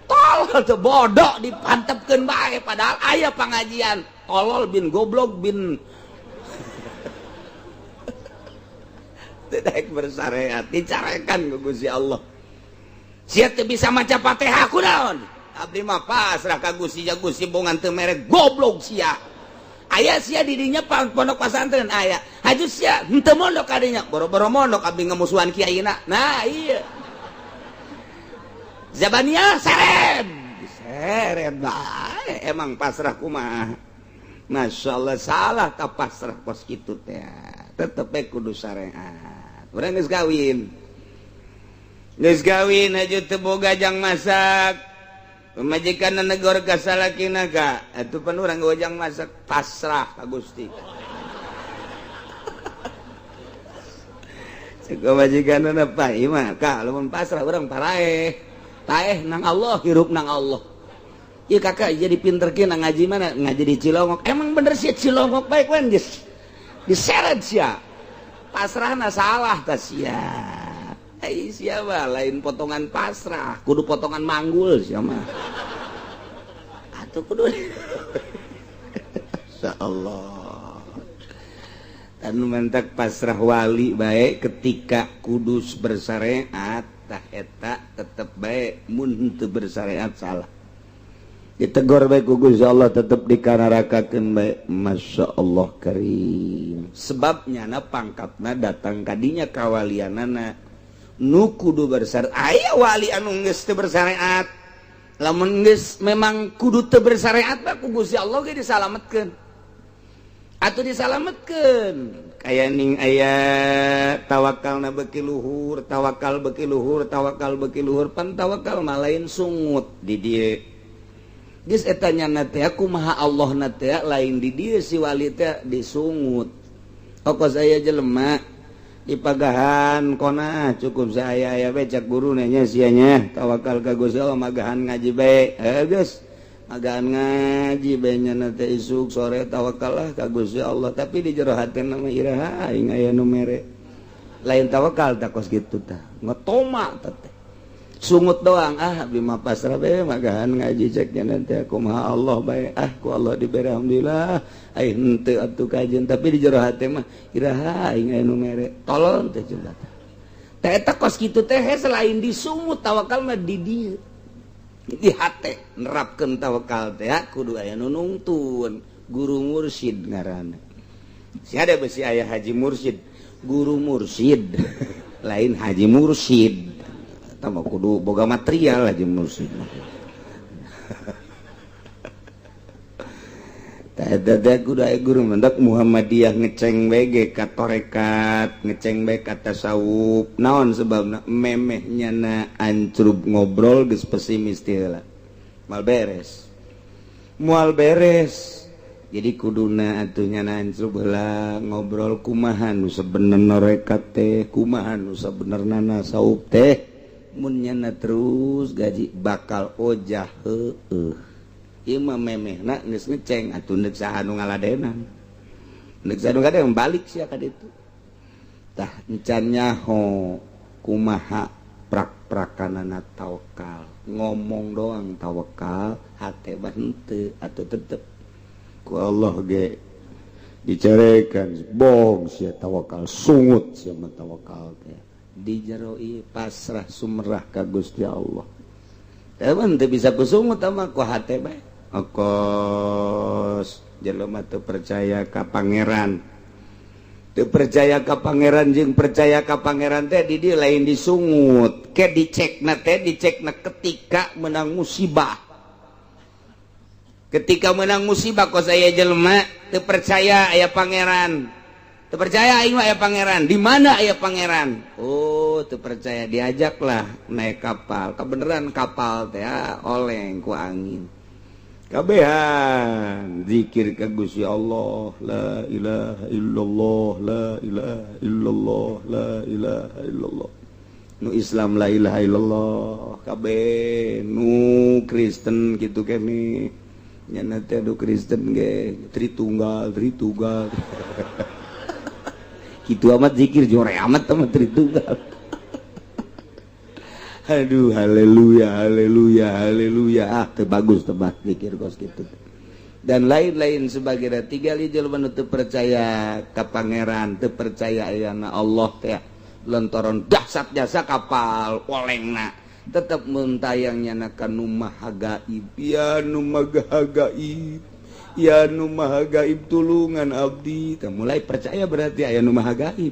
Tolol teh, bodoh dipantepkeun bae, padahal aya pangajian. Tolol bin goblok bin tidak bersyariat, dicarekan ku Gusti Allah. Sia teu bisa maca Fatihah kunaon? Abdi mah pasrah ka Gusti, ja Gusti bongan teu mere, goblok sia. Aya sia didinya pondok pasantren aya. Haju sia henteu mondok kadinya, boro-boro mondok abdi ngamusuhan kiaina. Nah, iya. Zabania seret. Seret bae emang pasrah kumaha. Masya Allah salah ka pasrah kos kitu teh. Tetep we kudu syariat. Urang geus kawin. Geus kawin aja teu boga jang masak. Pamajikan negor ka salakina ka. Atuh pan urang gojang masak pasrah ka Gusti. Cek pamajikanna pa ieu mah ka lamun pasrah urang paraeh. Paeh nang Allah hirup nang Allah. Iya kakak jadi pinter kena ngaji mana ngaji di Cilongok emang bener sih Cilongok baik wen diseret sia pasrahna salah ta sia ai sia mah lain potongan pasrah kudu potongan manggul sia mah atuh kudu insyaallah dan mentak pasrah wali baik ketika kudus bersyariat tah eta tetep baik mun henteu bersyariat salah ditegor baik ku Gusti Allah tetep dikanarakakeun baik Masya Allah karim sebabnya na pangkatna datang kadinya kawalianana nu kudu bersyariat aya wali anu geus teu bersyariat lamun geus memang kudu teu bersyariat mah ku Gusti Allah ge disalametkeun atuh disalametkeun kaya ning aya tawakalna beuki luhur tawakal beuki luhur tawakal beuki luhur pan tawakal mah lain sungut di dieu geus eta nyana teh kumaha Allah na teh lain di dieu si wali teh disungut okos aya jelema dipagahan kona cukup saya aya bae cak guru nya sia nya tawakal ka Gusti Allah magahan ngaji bae geus magahan ngaji bae nyana teh isuk sore tawakal lah ka Gusti Allah tapi di jero hatena mah iraha aing aya nu mere lain tawakal tah kos kitu tah ngetoma teh sungut doang ah bima pasrah bae magahan ngaji ceknya nanti kumaha Allah bae ah ku Allah dibere alhamdulillah ai henteu atuh kajeun tapi di jero hate mah iraha aing aya nu mere tolong teh cenah teh eta kos kitu teh selain disungut tawakal mah di dieu di hate nerapkeun tawakal teh kudu aya nu nungtun guru mursyid ngaranna si ada besi aya haji mursyid guru mursyid lain haji mursyid tambah kudu boga material aja mursyid teh kudu aya guru mendak Muhammadiyah ngeceng bae ka tarekat ngeceng bae ka tasawuf naon sebabna memeh nyana ancrub ngobrol geus pesimis teh heula moal beres jadi kuduna atuh nyana ancrub heula ngobrol kumaha nu sabenerna tarekat teh kumaha nu sabenerna tasawuf teh mun nyana terus gaji bakal ojah heueuh ieu mah memehna geus ngeceng atuh neuk saha nu ngaladenan neuk saha nu ngaladenan balik sia ka ditu tah encan nyaho kumaha prak-prakanana tawakal ngomong doang tawakal hate mah henteu atuh tetep ku Allah ge dicarekan bohong sia tawakal sungut sia mah tawakal teh di jero ieu pasrah sumerah ka Gusti Allah. Teman teu bisa kusungut mah ku hate bae. Okos jelema teu percaya ka pangeran. Teu percaya ka pangeran jeung percaya ka pangeran teh di dieu lain disungut. Ke dicekna teh dicekna ketika menang musibah. Ketika menang musibah kos aya jelema teu percaya aya pangeran. Teu percaya aing mah aya pangeran. Di mana aya pangeran? Oh, teu percaya diajaklah naik kapal. Kebeneran kapal teh oleng ku angin. Kabehan zikir ka Gusti Allah, la ilaha illallah, la ilaha illallah, la ilaha illallah. Nu Islam la ilaha illallah, kabeh nu Kristen kitu kene. Nyana teh nu Kristen ge Tritunggal, Tritunggal. Kitu amat zikir jore amat sama Tritunggal. Aduh, haleluya, haleluya, haleluya. Ah, teu bagus tebak zikir kos kitu. Dan lain-lain sebagainya. Tiga jelema nu teu percaya ka pangeran, teu percaya ayana Allah teh. Lontoron dahsyat jasa kapal olengna. Tetep mentayang nyana ka nu maha gaib. Ya nu maha gaib. Ya nu maha gaib tulungan abdi. Tah mulai percaya berarti aya nu maha gaib.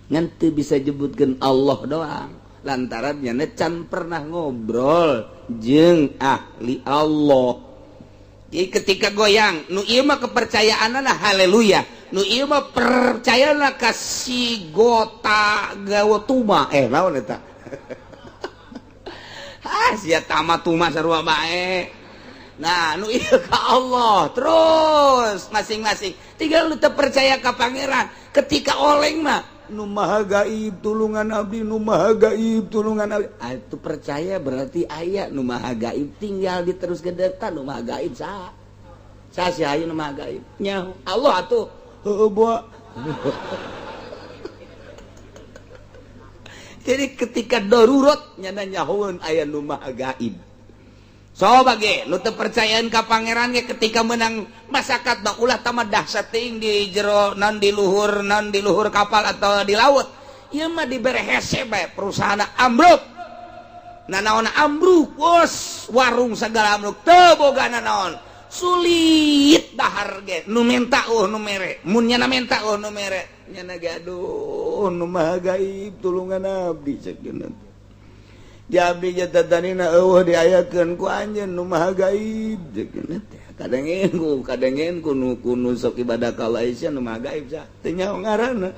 Ngan teu bisa jebutkeun Allah doang. Lantaran nyana can pernah ngobrol jeung ahli Allah. Jadi ketika goyang, nu ieu mah kepercayaanna haleluya, nu ieu mah percayana ka si gota gawatuma. Eh, naon eta? Ah, sia tama tuma sarua bae. Nah, nu ieu ka Allah terus masing-masing. Tinggal nu teu percaya ka Pangeran, ketika oleng mah, "Nu Maha Gaib tulungan abdi, Nu Maha Gaib tulungan abdi." Ah, itu percaya berarti aya Nu Maha Gaib, tinggal diterus gedetan Nu Maha Gaib saha. Saha si ayu Nu Maha Gaib? Nyaho Allah atuh. Heueuh boa. Jadi ketika darurat nyana nyahoeun aya Nu Maha Gaib. So bage nu teu percayaan ka Pangeran ge ketika menang masyarakat mah ulah tamat dahsyat teuing di jero non di luhur, non di luhur kapal atau di laut. Ieu mah dibere hese bae, perusahaan ambruk. Nanaon ambruk, bos, warung segala ambruk, teu boga nanaon. Sulit dahar ge nu menta oh nu mere. Mun nyana menta oh nu mere. Nyana ge, "Aduh, Nu Maha Gaib tulungan abdi," cek. Abdi tatanina eueuh diayakeun ku anjeun Nu Maha Gaib teh. Kadengen ku, kadengen ku nu ku sok ibadah ka Allah sia Nu Maha Gaib sa teu nyaho ngaranna.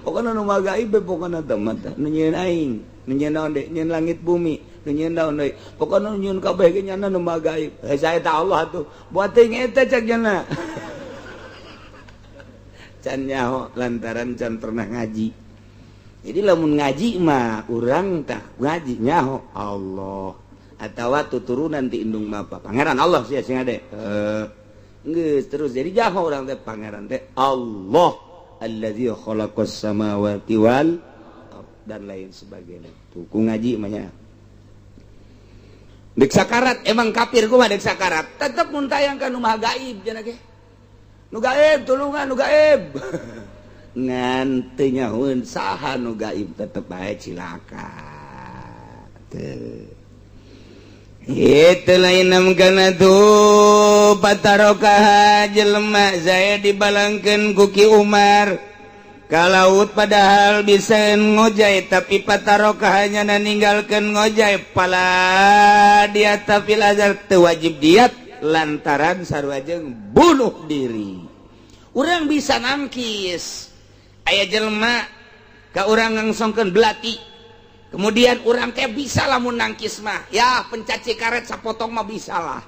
Pokona Nu Maha Gaib be, pokona teh mah nu nyieun aing, nu nyieun naon deui, nyieun langit bumi, nu nyieun naon deui, pokona nu nyieun kabeh ge nyana Nu Maha Gaib. Hei, saya ta Allah atuh buat teuing eta cek nyana. Can nyaho lantaran can pernah ngaji. Jadi lamun ngaji mah urang tah ngaji nyaho Allah atawa tuturunan ti indung bapa Pangeran Allah sia sing ade. Geus terus jadi jaho urang teh Pangeran teh Allah allazi khalaqas samawati wal dan lain sebagainya. Tuh ku ngaji mah nya. Dek sakarat emang kafir kumaha dek sakarat tetep mun tayang ka Nu Maha Gaib cenah ge. Nu gaib tulungan, Nu gaib. Ngan teu nyahoeun saha nu gaib tetep bae cilaka. Teu. Itu lain kana tuh patarokaha jelema saya dibalangkeun ku Ki Umar ka laut, padahal bisa ngojay, tapi patarokaha nya ninggalkeun ngojay, fala diyata fil azhar, teu wajib diat lantaran sarua jeung bunuh diri. Urang bisa nangkis, aya jelema ka urang ngangsongkeun belati, kemudian urang teh bisa lamun nangkis mah ya pencaci karet sapotong mah bisa lah.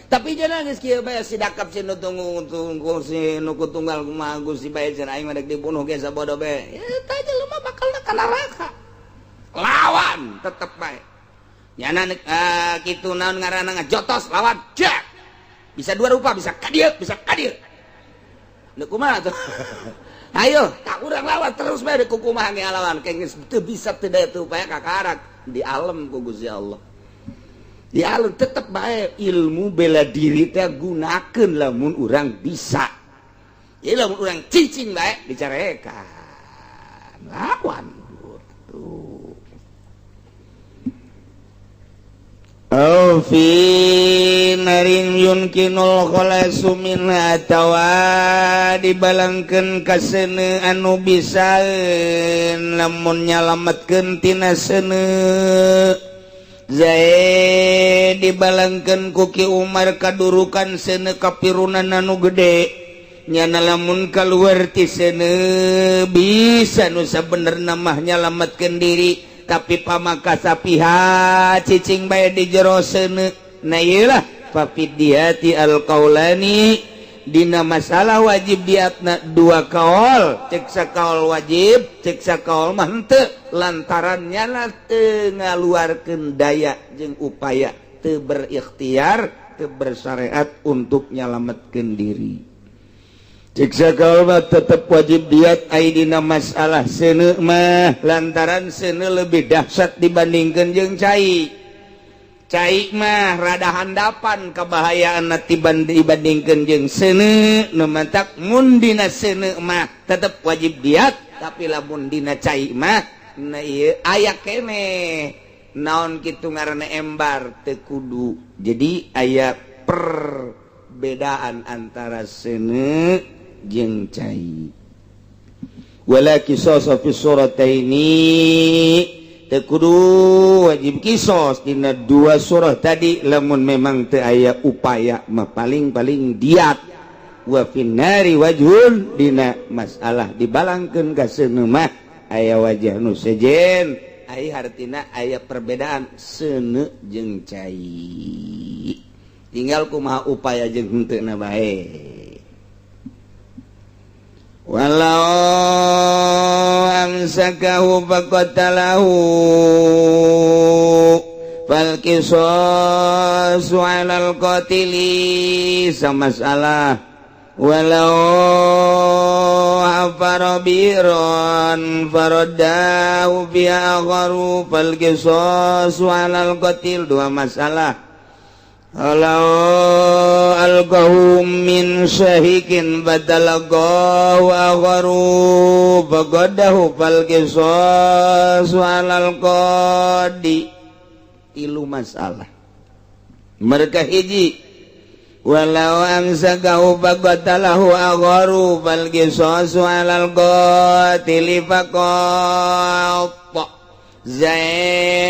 Tapi jangan geus kieu bae, si dakap si nu tunggu tunggu si nu tunggal kumaha Gusti bae cenah, aing mah dek dibunuh ge sabodo bae. Ya eta jelema bakal ka neraka. Lawan tetep bae nyana kitu naon ngaranna ngajotos lawan jak. Bisa dua rupa, bisa ka dieu, bisa ka dieu. Nu kumaha tuh? Ayo tak urang lawan terus bae ku kumaha ge lawan kayak geus teu bisa teu daya teu upaya kakarak di alam ku Gusti Allah. Di alam tetep bae ilmu bela diri teh gunakeun lamun urang bisa. Jadi lamun urang cicing bae dicarekan. Lawan tuh. Au fi narin yumkinul khalasu minha atawa dibalangkeun ka seuneu anu bisa lamun nyalametkeun tina seuneu. Zaid dibalangkeun ku Ki Umar kadurukan seuneu kapirunan anu gede, nyana lamun kaluar ti seuneu bisa nu sabenerna mah nyalametkeun diri, tapi pamakasapiha cicing bae di jero seuneu. Nah, iyalah fafid diyati alqaulani, dina masalah wajib diatna dua kaol, cek sakaol wajib, cek sakaol mah henteu, lantaran nyana teu ngaluarkeun daya jeung upaya, teu berikhtiar, teu bersyariat untuk nyalametkeun diri. Cek sakaol mah tetep wajib diat ai dina masalah seuneu mah, lantaran seuneu lebih dahsyat dibandingkeun jeung cai. Cai mah rada handapan kebahayaan tiban dibandingkeun jeung seuneu. Nu mantak mun dina seuneu mah tetep wajib diat, tapi lamun dina cai mah na ieu aya keneh naon kitu ngaranna embar teu kudu. Jadi aya perbedaan antara seuneu jeung cai. Wala qisasa fi surataini. Teu kudu wajib kisos dina dua surah tadi. Lamun memang teu aya upaya mah, paling-paling diat. Wa finnari wajhun, dina masalah dibalangkeun ka seuneu mah aya wajah nu sejen. Ai hartina aya perbedaan seuneu jeung cai, tinggal kumaha upaya jeung henteu na bae. Walau amsakahu faqatalahu fal qisasu 'alal qatili. Sama masalah walau hafara bi'ran faraddahu fiha akharu fal qisasu 'alal qatil. Dua masalah. Walau alqahu min syahikin fatalaqahu akharu faqadahu fal qisasu 'alal qadi. Tilu masalah mereka. Hiji, walau amsakahu faqatalahu akharu fal qisasu 'alal qatili faqat. Zaid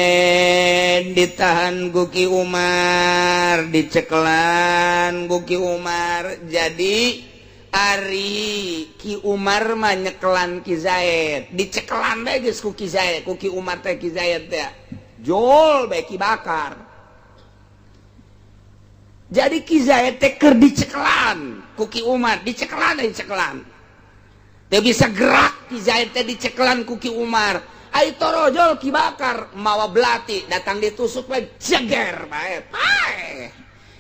ditahan ku Ki Umar, dicekelan ku Ki Umar. Jadi Ari Ki Umar mah nyekelan Ki Zaid, dicekelan bae geus ku Ki Zaid, ku Ki Umar teh. Ki Zaid teh jol bae Ki Bakar. Jadi Ki Zaid teh keur dicekelan ku Ki Umar, dicekelan, dicekelan, teu bisa gerak. Ki Zaid teh dicekelan ku Ki Umar. Ai torojol Ki Bakar mawa belati datang, ditusuk bae, jeger bae, paeh.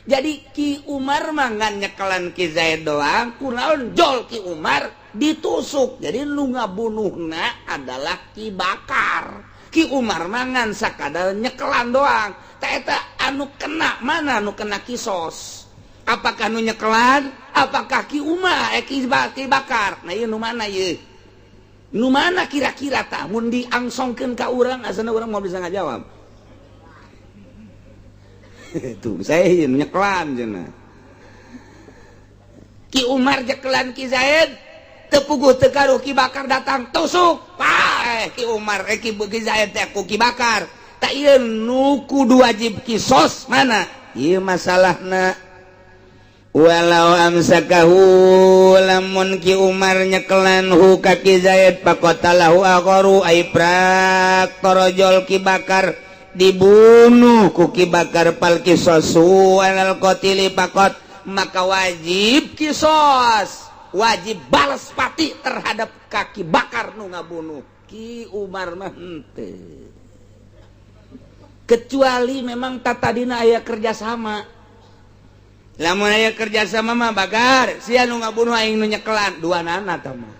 Jadi Ki Umar mah ngan nyekelan Ki Zaid doang. Kunaon jol Ki Umar ditusuk? Jadi nu ngabunuhna adalah Ki Bakar. Ki Umar mah ngan sakadar nyekelan doang. Ta eta anu kena mana, anu kena kisos? Apakah nu nyekelan, apakah Ki Umar, eh, Ki Bakar? Nah, ieu nu mana ieu? Nu mana kira-kira? Tah, mun diangsongkeun ka urang, asana urang mau bisa ngajawab. Tuh, saya nyekelan cenah. Ki Umar nyekelan Ki Zaid, teu puguh teu karuh Ki Bakar datang, tusuk paeh Ki Umar, eh, Ki Zaid teh ku Ki Bakar. Tak, ieu nu kudu wajib kisos mana ieu masalahna? Walau amsakahu, lamun Ki Umar nyekelan hu ka Ki Zaid, faqatalahu akharu, ai prak torojol Ki Bakar, dibunuh ku Ki Bakar, fal qisasu alal qatili faqat, maka wajib kisos, wajib balas pati terhadap Ki Bakar nu ngabunuh. Ki Umar mah henteu, kecuali memang tatadina aya kerjasama. Lamun aya kerjasama mah, "Bakar, sia nu ngabunuh, aing nu nyekelan," dua nana tah mah.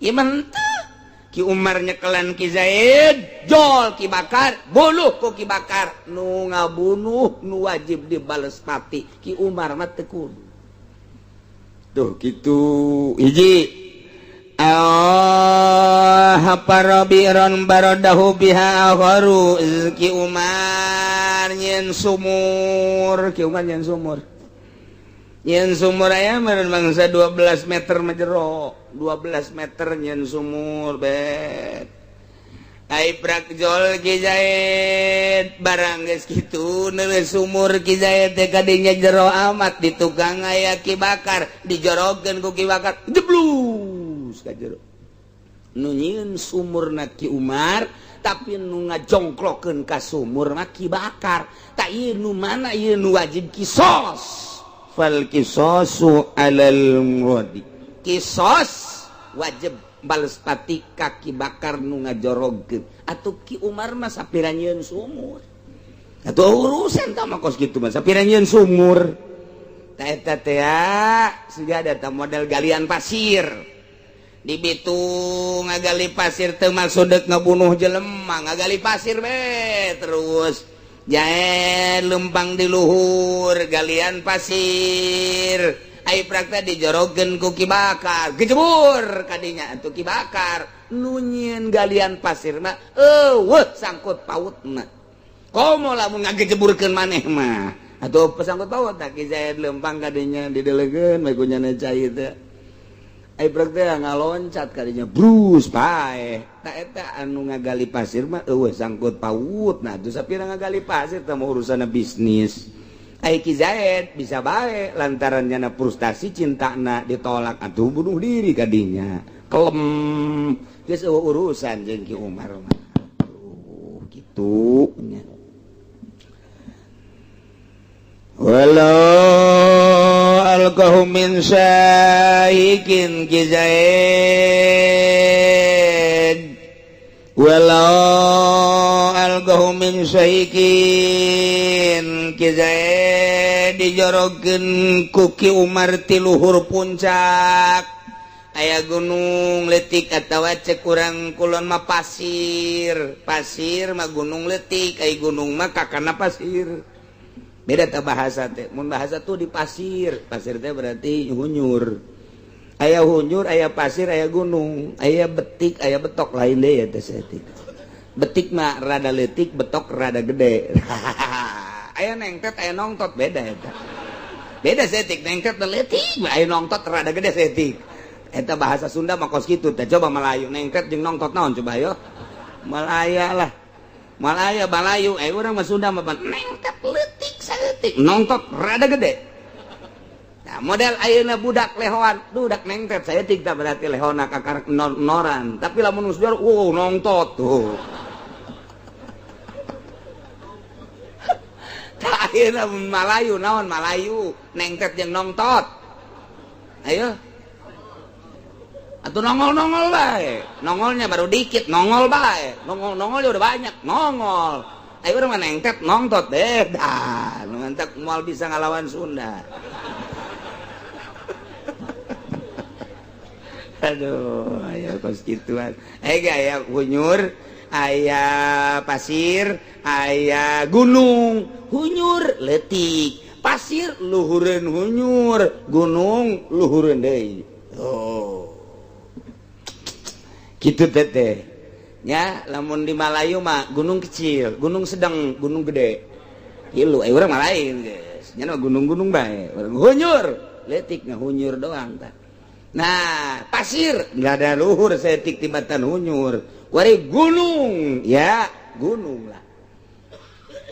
Ieu mah henteu. Ki Umar nyekelan Ki Zaid, jol Ki Bakar, bunuh ku Ki Bakar. Nu ngabunuh nu wajib dibales pati, Ki Umar mah teu kudu. Tuh gitu. Hiji, ah, hafara bi'ran faraddahu biha akharu. Ki Umar nyen sumur, Ki Umar nyen sumur, nyen sumur aya meureun bangsa 12 meter mah jero, 12 meter nyen sumur bet. Ai prak jol Ki Zaid, barang geus kitu neureus sumur Ki Zaid teh kadinya jero amat. Di tukang aya Ki Bakar, dijorogeun ku Ki Bakar, jeblus ka jero. Nu nyieun sumurna Ki Umar, tapi nu ngajongklokeun ka sumur mah Ki Bakar. Tak, ieu nu mana ieu nu wajib kisos? Fal qisasu alal muradi, kisos wajib bales pati ka Ki Bakar nu ngajorogkeun. Atuh Ki Umar mah sapira nyieun sumur, atuh urusan tah mah kos kitu mah, sapira nyieun sumur. Ta eta teh siga ada model galian pasir di Bitung, ngagali pasir teu maksud dek ngabunuh jelema, ngagali pasir be terus jae lempang di luhur galian pasir. Ai prakta dijorogeun ku Ki Bakar, gejebur kadinya. Atuh Ki Bakar nu nyieun galian pasir mah eueuh sangkut pautna. Komo lamun ngagejeburkeun maneh mah, atuh sangkut paut. Tak, Ki Zaid lempang kadinya, didelegeun bae ku nyana cai teh. Ai brek teh ngaloncat kadinya brus paeh. Tak eta anu ngagali pasir mah eueuh sangkut paut. Nah tuh sapira ngagali pasir teh mah urusanna bisnis. Ai Ki Zaid bisa bae lantaran nyana frustasi cintana ditolak atuh bunuh diri kadinya. Kelem geus eueuh urusan jeung Ki Umar mah. Kitu nya. Walau alqahu min syahikin Ki Zaid, walau alqahu min syahikin Ki Zaid dijorokeun ku Ki Umar ti luhur puncak aya gunung leutik atawa cek urang kulon mah pasir, pasir mah gunung leutik, aya gunung mah kakana pasir. Beda tak bahasa teh, mun bahasa tuh di pasir, pasir teh berarti hunyur. Aya hunyur, aya pasir, aya gunung, aya betik, aya betok lain deh ya teh setik. Betik mah rada leutik, betok rada gede. Aya nengtet, aya nongtot beda eta. Beda setik, nengtet leutik, aya nongtot rada gede setik. Eta bahasa Sunda mah kos kitu teh, coba Melayu nengtet jeung nongtot naon coba ayo. Malaya lah. Malaya Balayu, urang mah Sunda mah nengtet leutik saeutik, nongtot rada gede. Nah, model ayeuna budak lehoan, budak nengtet saeutik tah berarti lehona kakar noran. Tapi lamun geus wow nongtot tuh. Tah ayeuna Malayu naon Malayu, nengtet jeung nongtot. Ayo. Atau nongol-nongol bae, nongolnya baru dikit, nongol bae, nongol-nongolnya udah banyak, nongol. Ayo urang mah nengtet nongtot beda, mantap moal bisa ngalawan Sunda. Aduh, ayo kos gituan. Aya hunyur, aya pasir, aya gunung, hunyur leutik, pasir luhureun hunyur, gunung luhureun deui. Oh. Gitu teteh ya, lamun di Malayu mah gunung kecil, gunung sedang, gunung gede. Ilu, urang mah lain geus. Nya gunung-gunung bae. Urang hunyur, leutik ngahunyur doang tah. Nah, pasir nggak ada luhur saeutik tibatan hunyur. Wari gunung, ya gunung lah.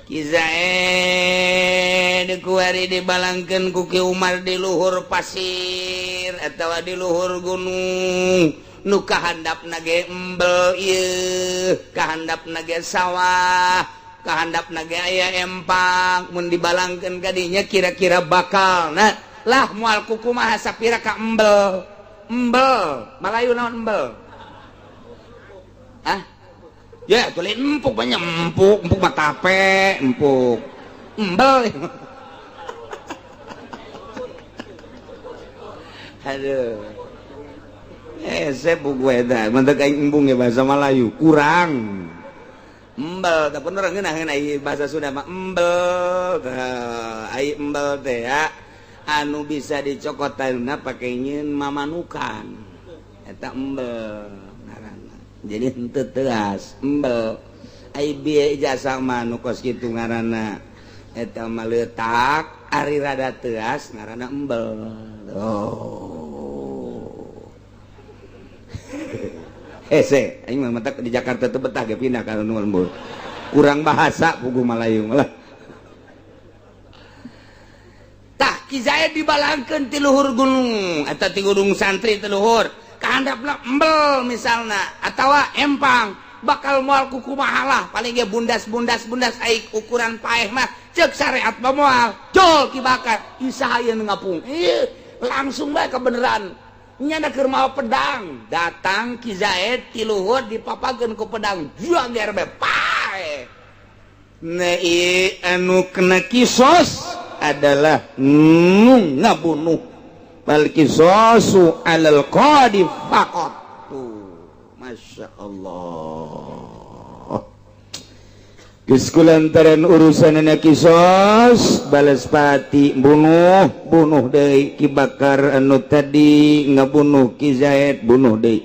Ki Zaid kuari dibalangkeun ku Ki Umar di luhur pasir atawa di luhur gunung. Nu kahandap nage embel ieu, kahandap nage sawah, kahandap nage aya empang, mun dibalangkeun ka dinya kira-kira bakal. Nah, lah moal kukumaha sapira ka embel. Embel, Malayu naon embel? Hah? Ya, tulis empuk banyak empuk, empuk mah tape, empuk. Embel. Aduh. Saya buku eta, mentek aing embung ya bahasa Melayu, kurang. Embel, tah bener ngeunah ai bahasa Sunda mah embel. Tah, ai embel teh ya anu bisa dicokot taeuna pake nyeun mamanukan. Eta embel ngaranna. Jadi henteu teas, embel. Ai bieu ijazah mah nu kos kitu ngaranna. Eta mah leutak, ari rada teas ngaranna embel. Oh. Hese, aing mah mentak di Jakarta teu betah ge pindah ka nu lembur. Kurang bahasa puguh Malayu malah. Tah Ki Zaid dibalangkeun ti luhur gunung, eta ti gunung santri ti luhur. Kahandapna embel misalna atawa empang, bakal moal kukumaha lah, paling ge bundas-bundas-bundas ai ukuran paeh mah ceuk syariat mah moal. Jol Ki Bakar, isaha ieu nu ngapung. Ieu langsung bae kebeneran. Nyana keur mawa pedang, datang Ki Zaid ti luhur dipapageun ku pedang, juang di RB pae. Nah, anu kena kisos adalah nu ngabunuh. Bal kisosu alal qadi faqat. Tuh, Masya Allah. Geus kulantaran urusanna kisos, balas pati bunuh, bunuh deui Ki Bakar anu tadi ngabunuh Ki Zaid, bunuh deui.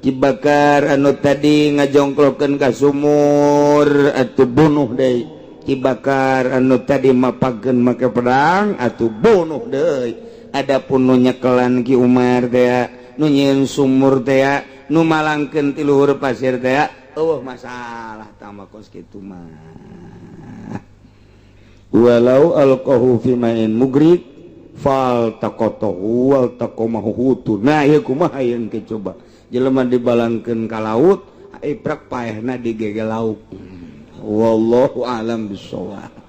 Ki Bakar anu tadi ngajongklokeun ka sumur atuh bunuh deui. Ki Bakar anu tadi mapageun make pedang atuh bunuh deui. Adapun nu nyekelan Ki Umar teh Nu nyieun sumur teh, nu malangkeun ti luhur pasir teh. Eueuh masalah tambah kos kitu mah. Walau alqahu fi ma'in mugrik faltaqatahu waltaqamahu hutun. Nah, ieu kumaha ieu ke coba? Jelema dibalangkeun ka laut, iprak paehna digegel lauk. Wallahu alam bisawab.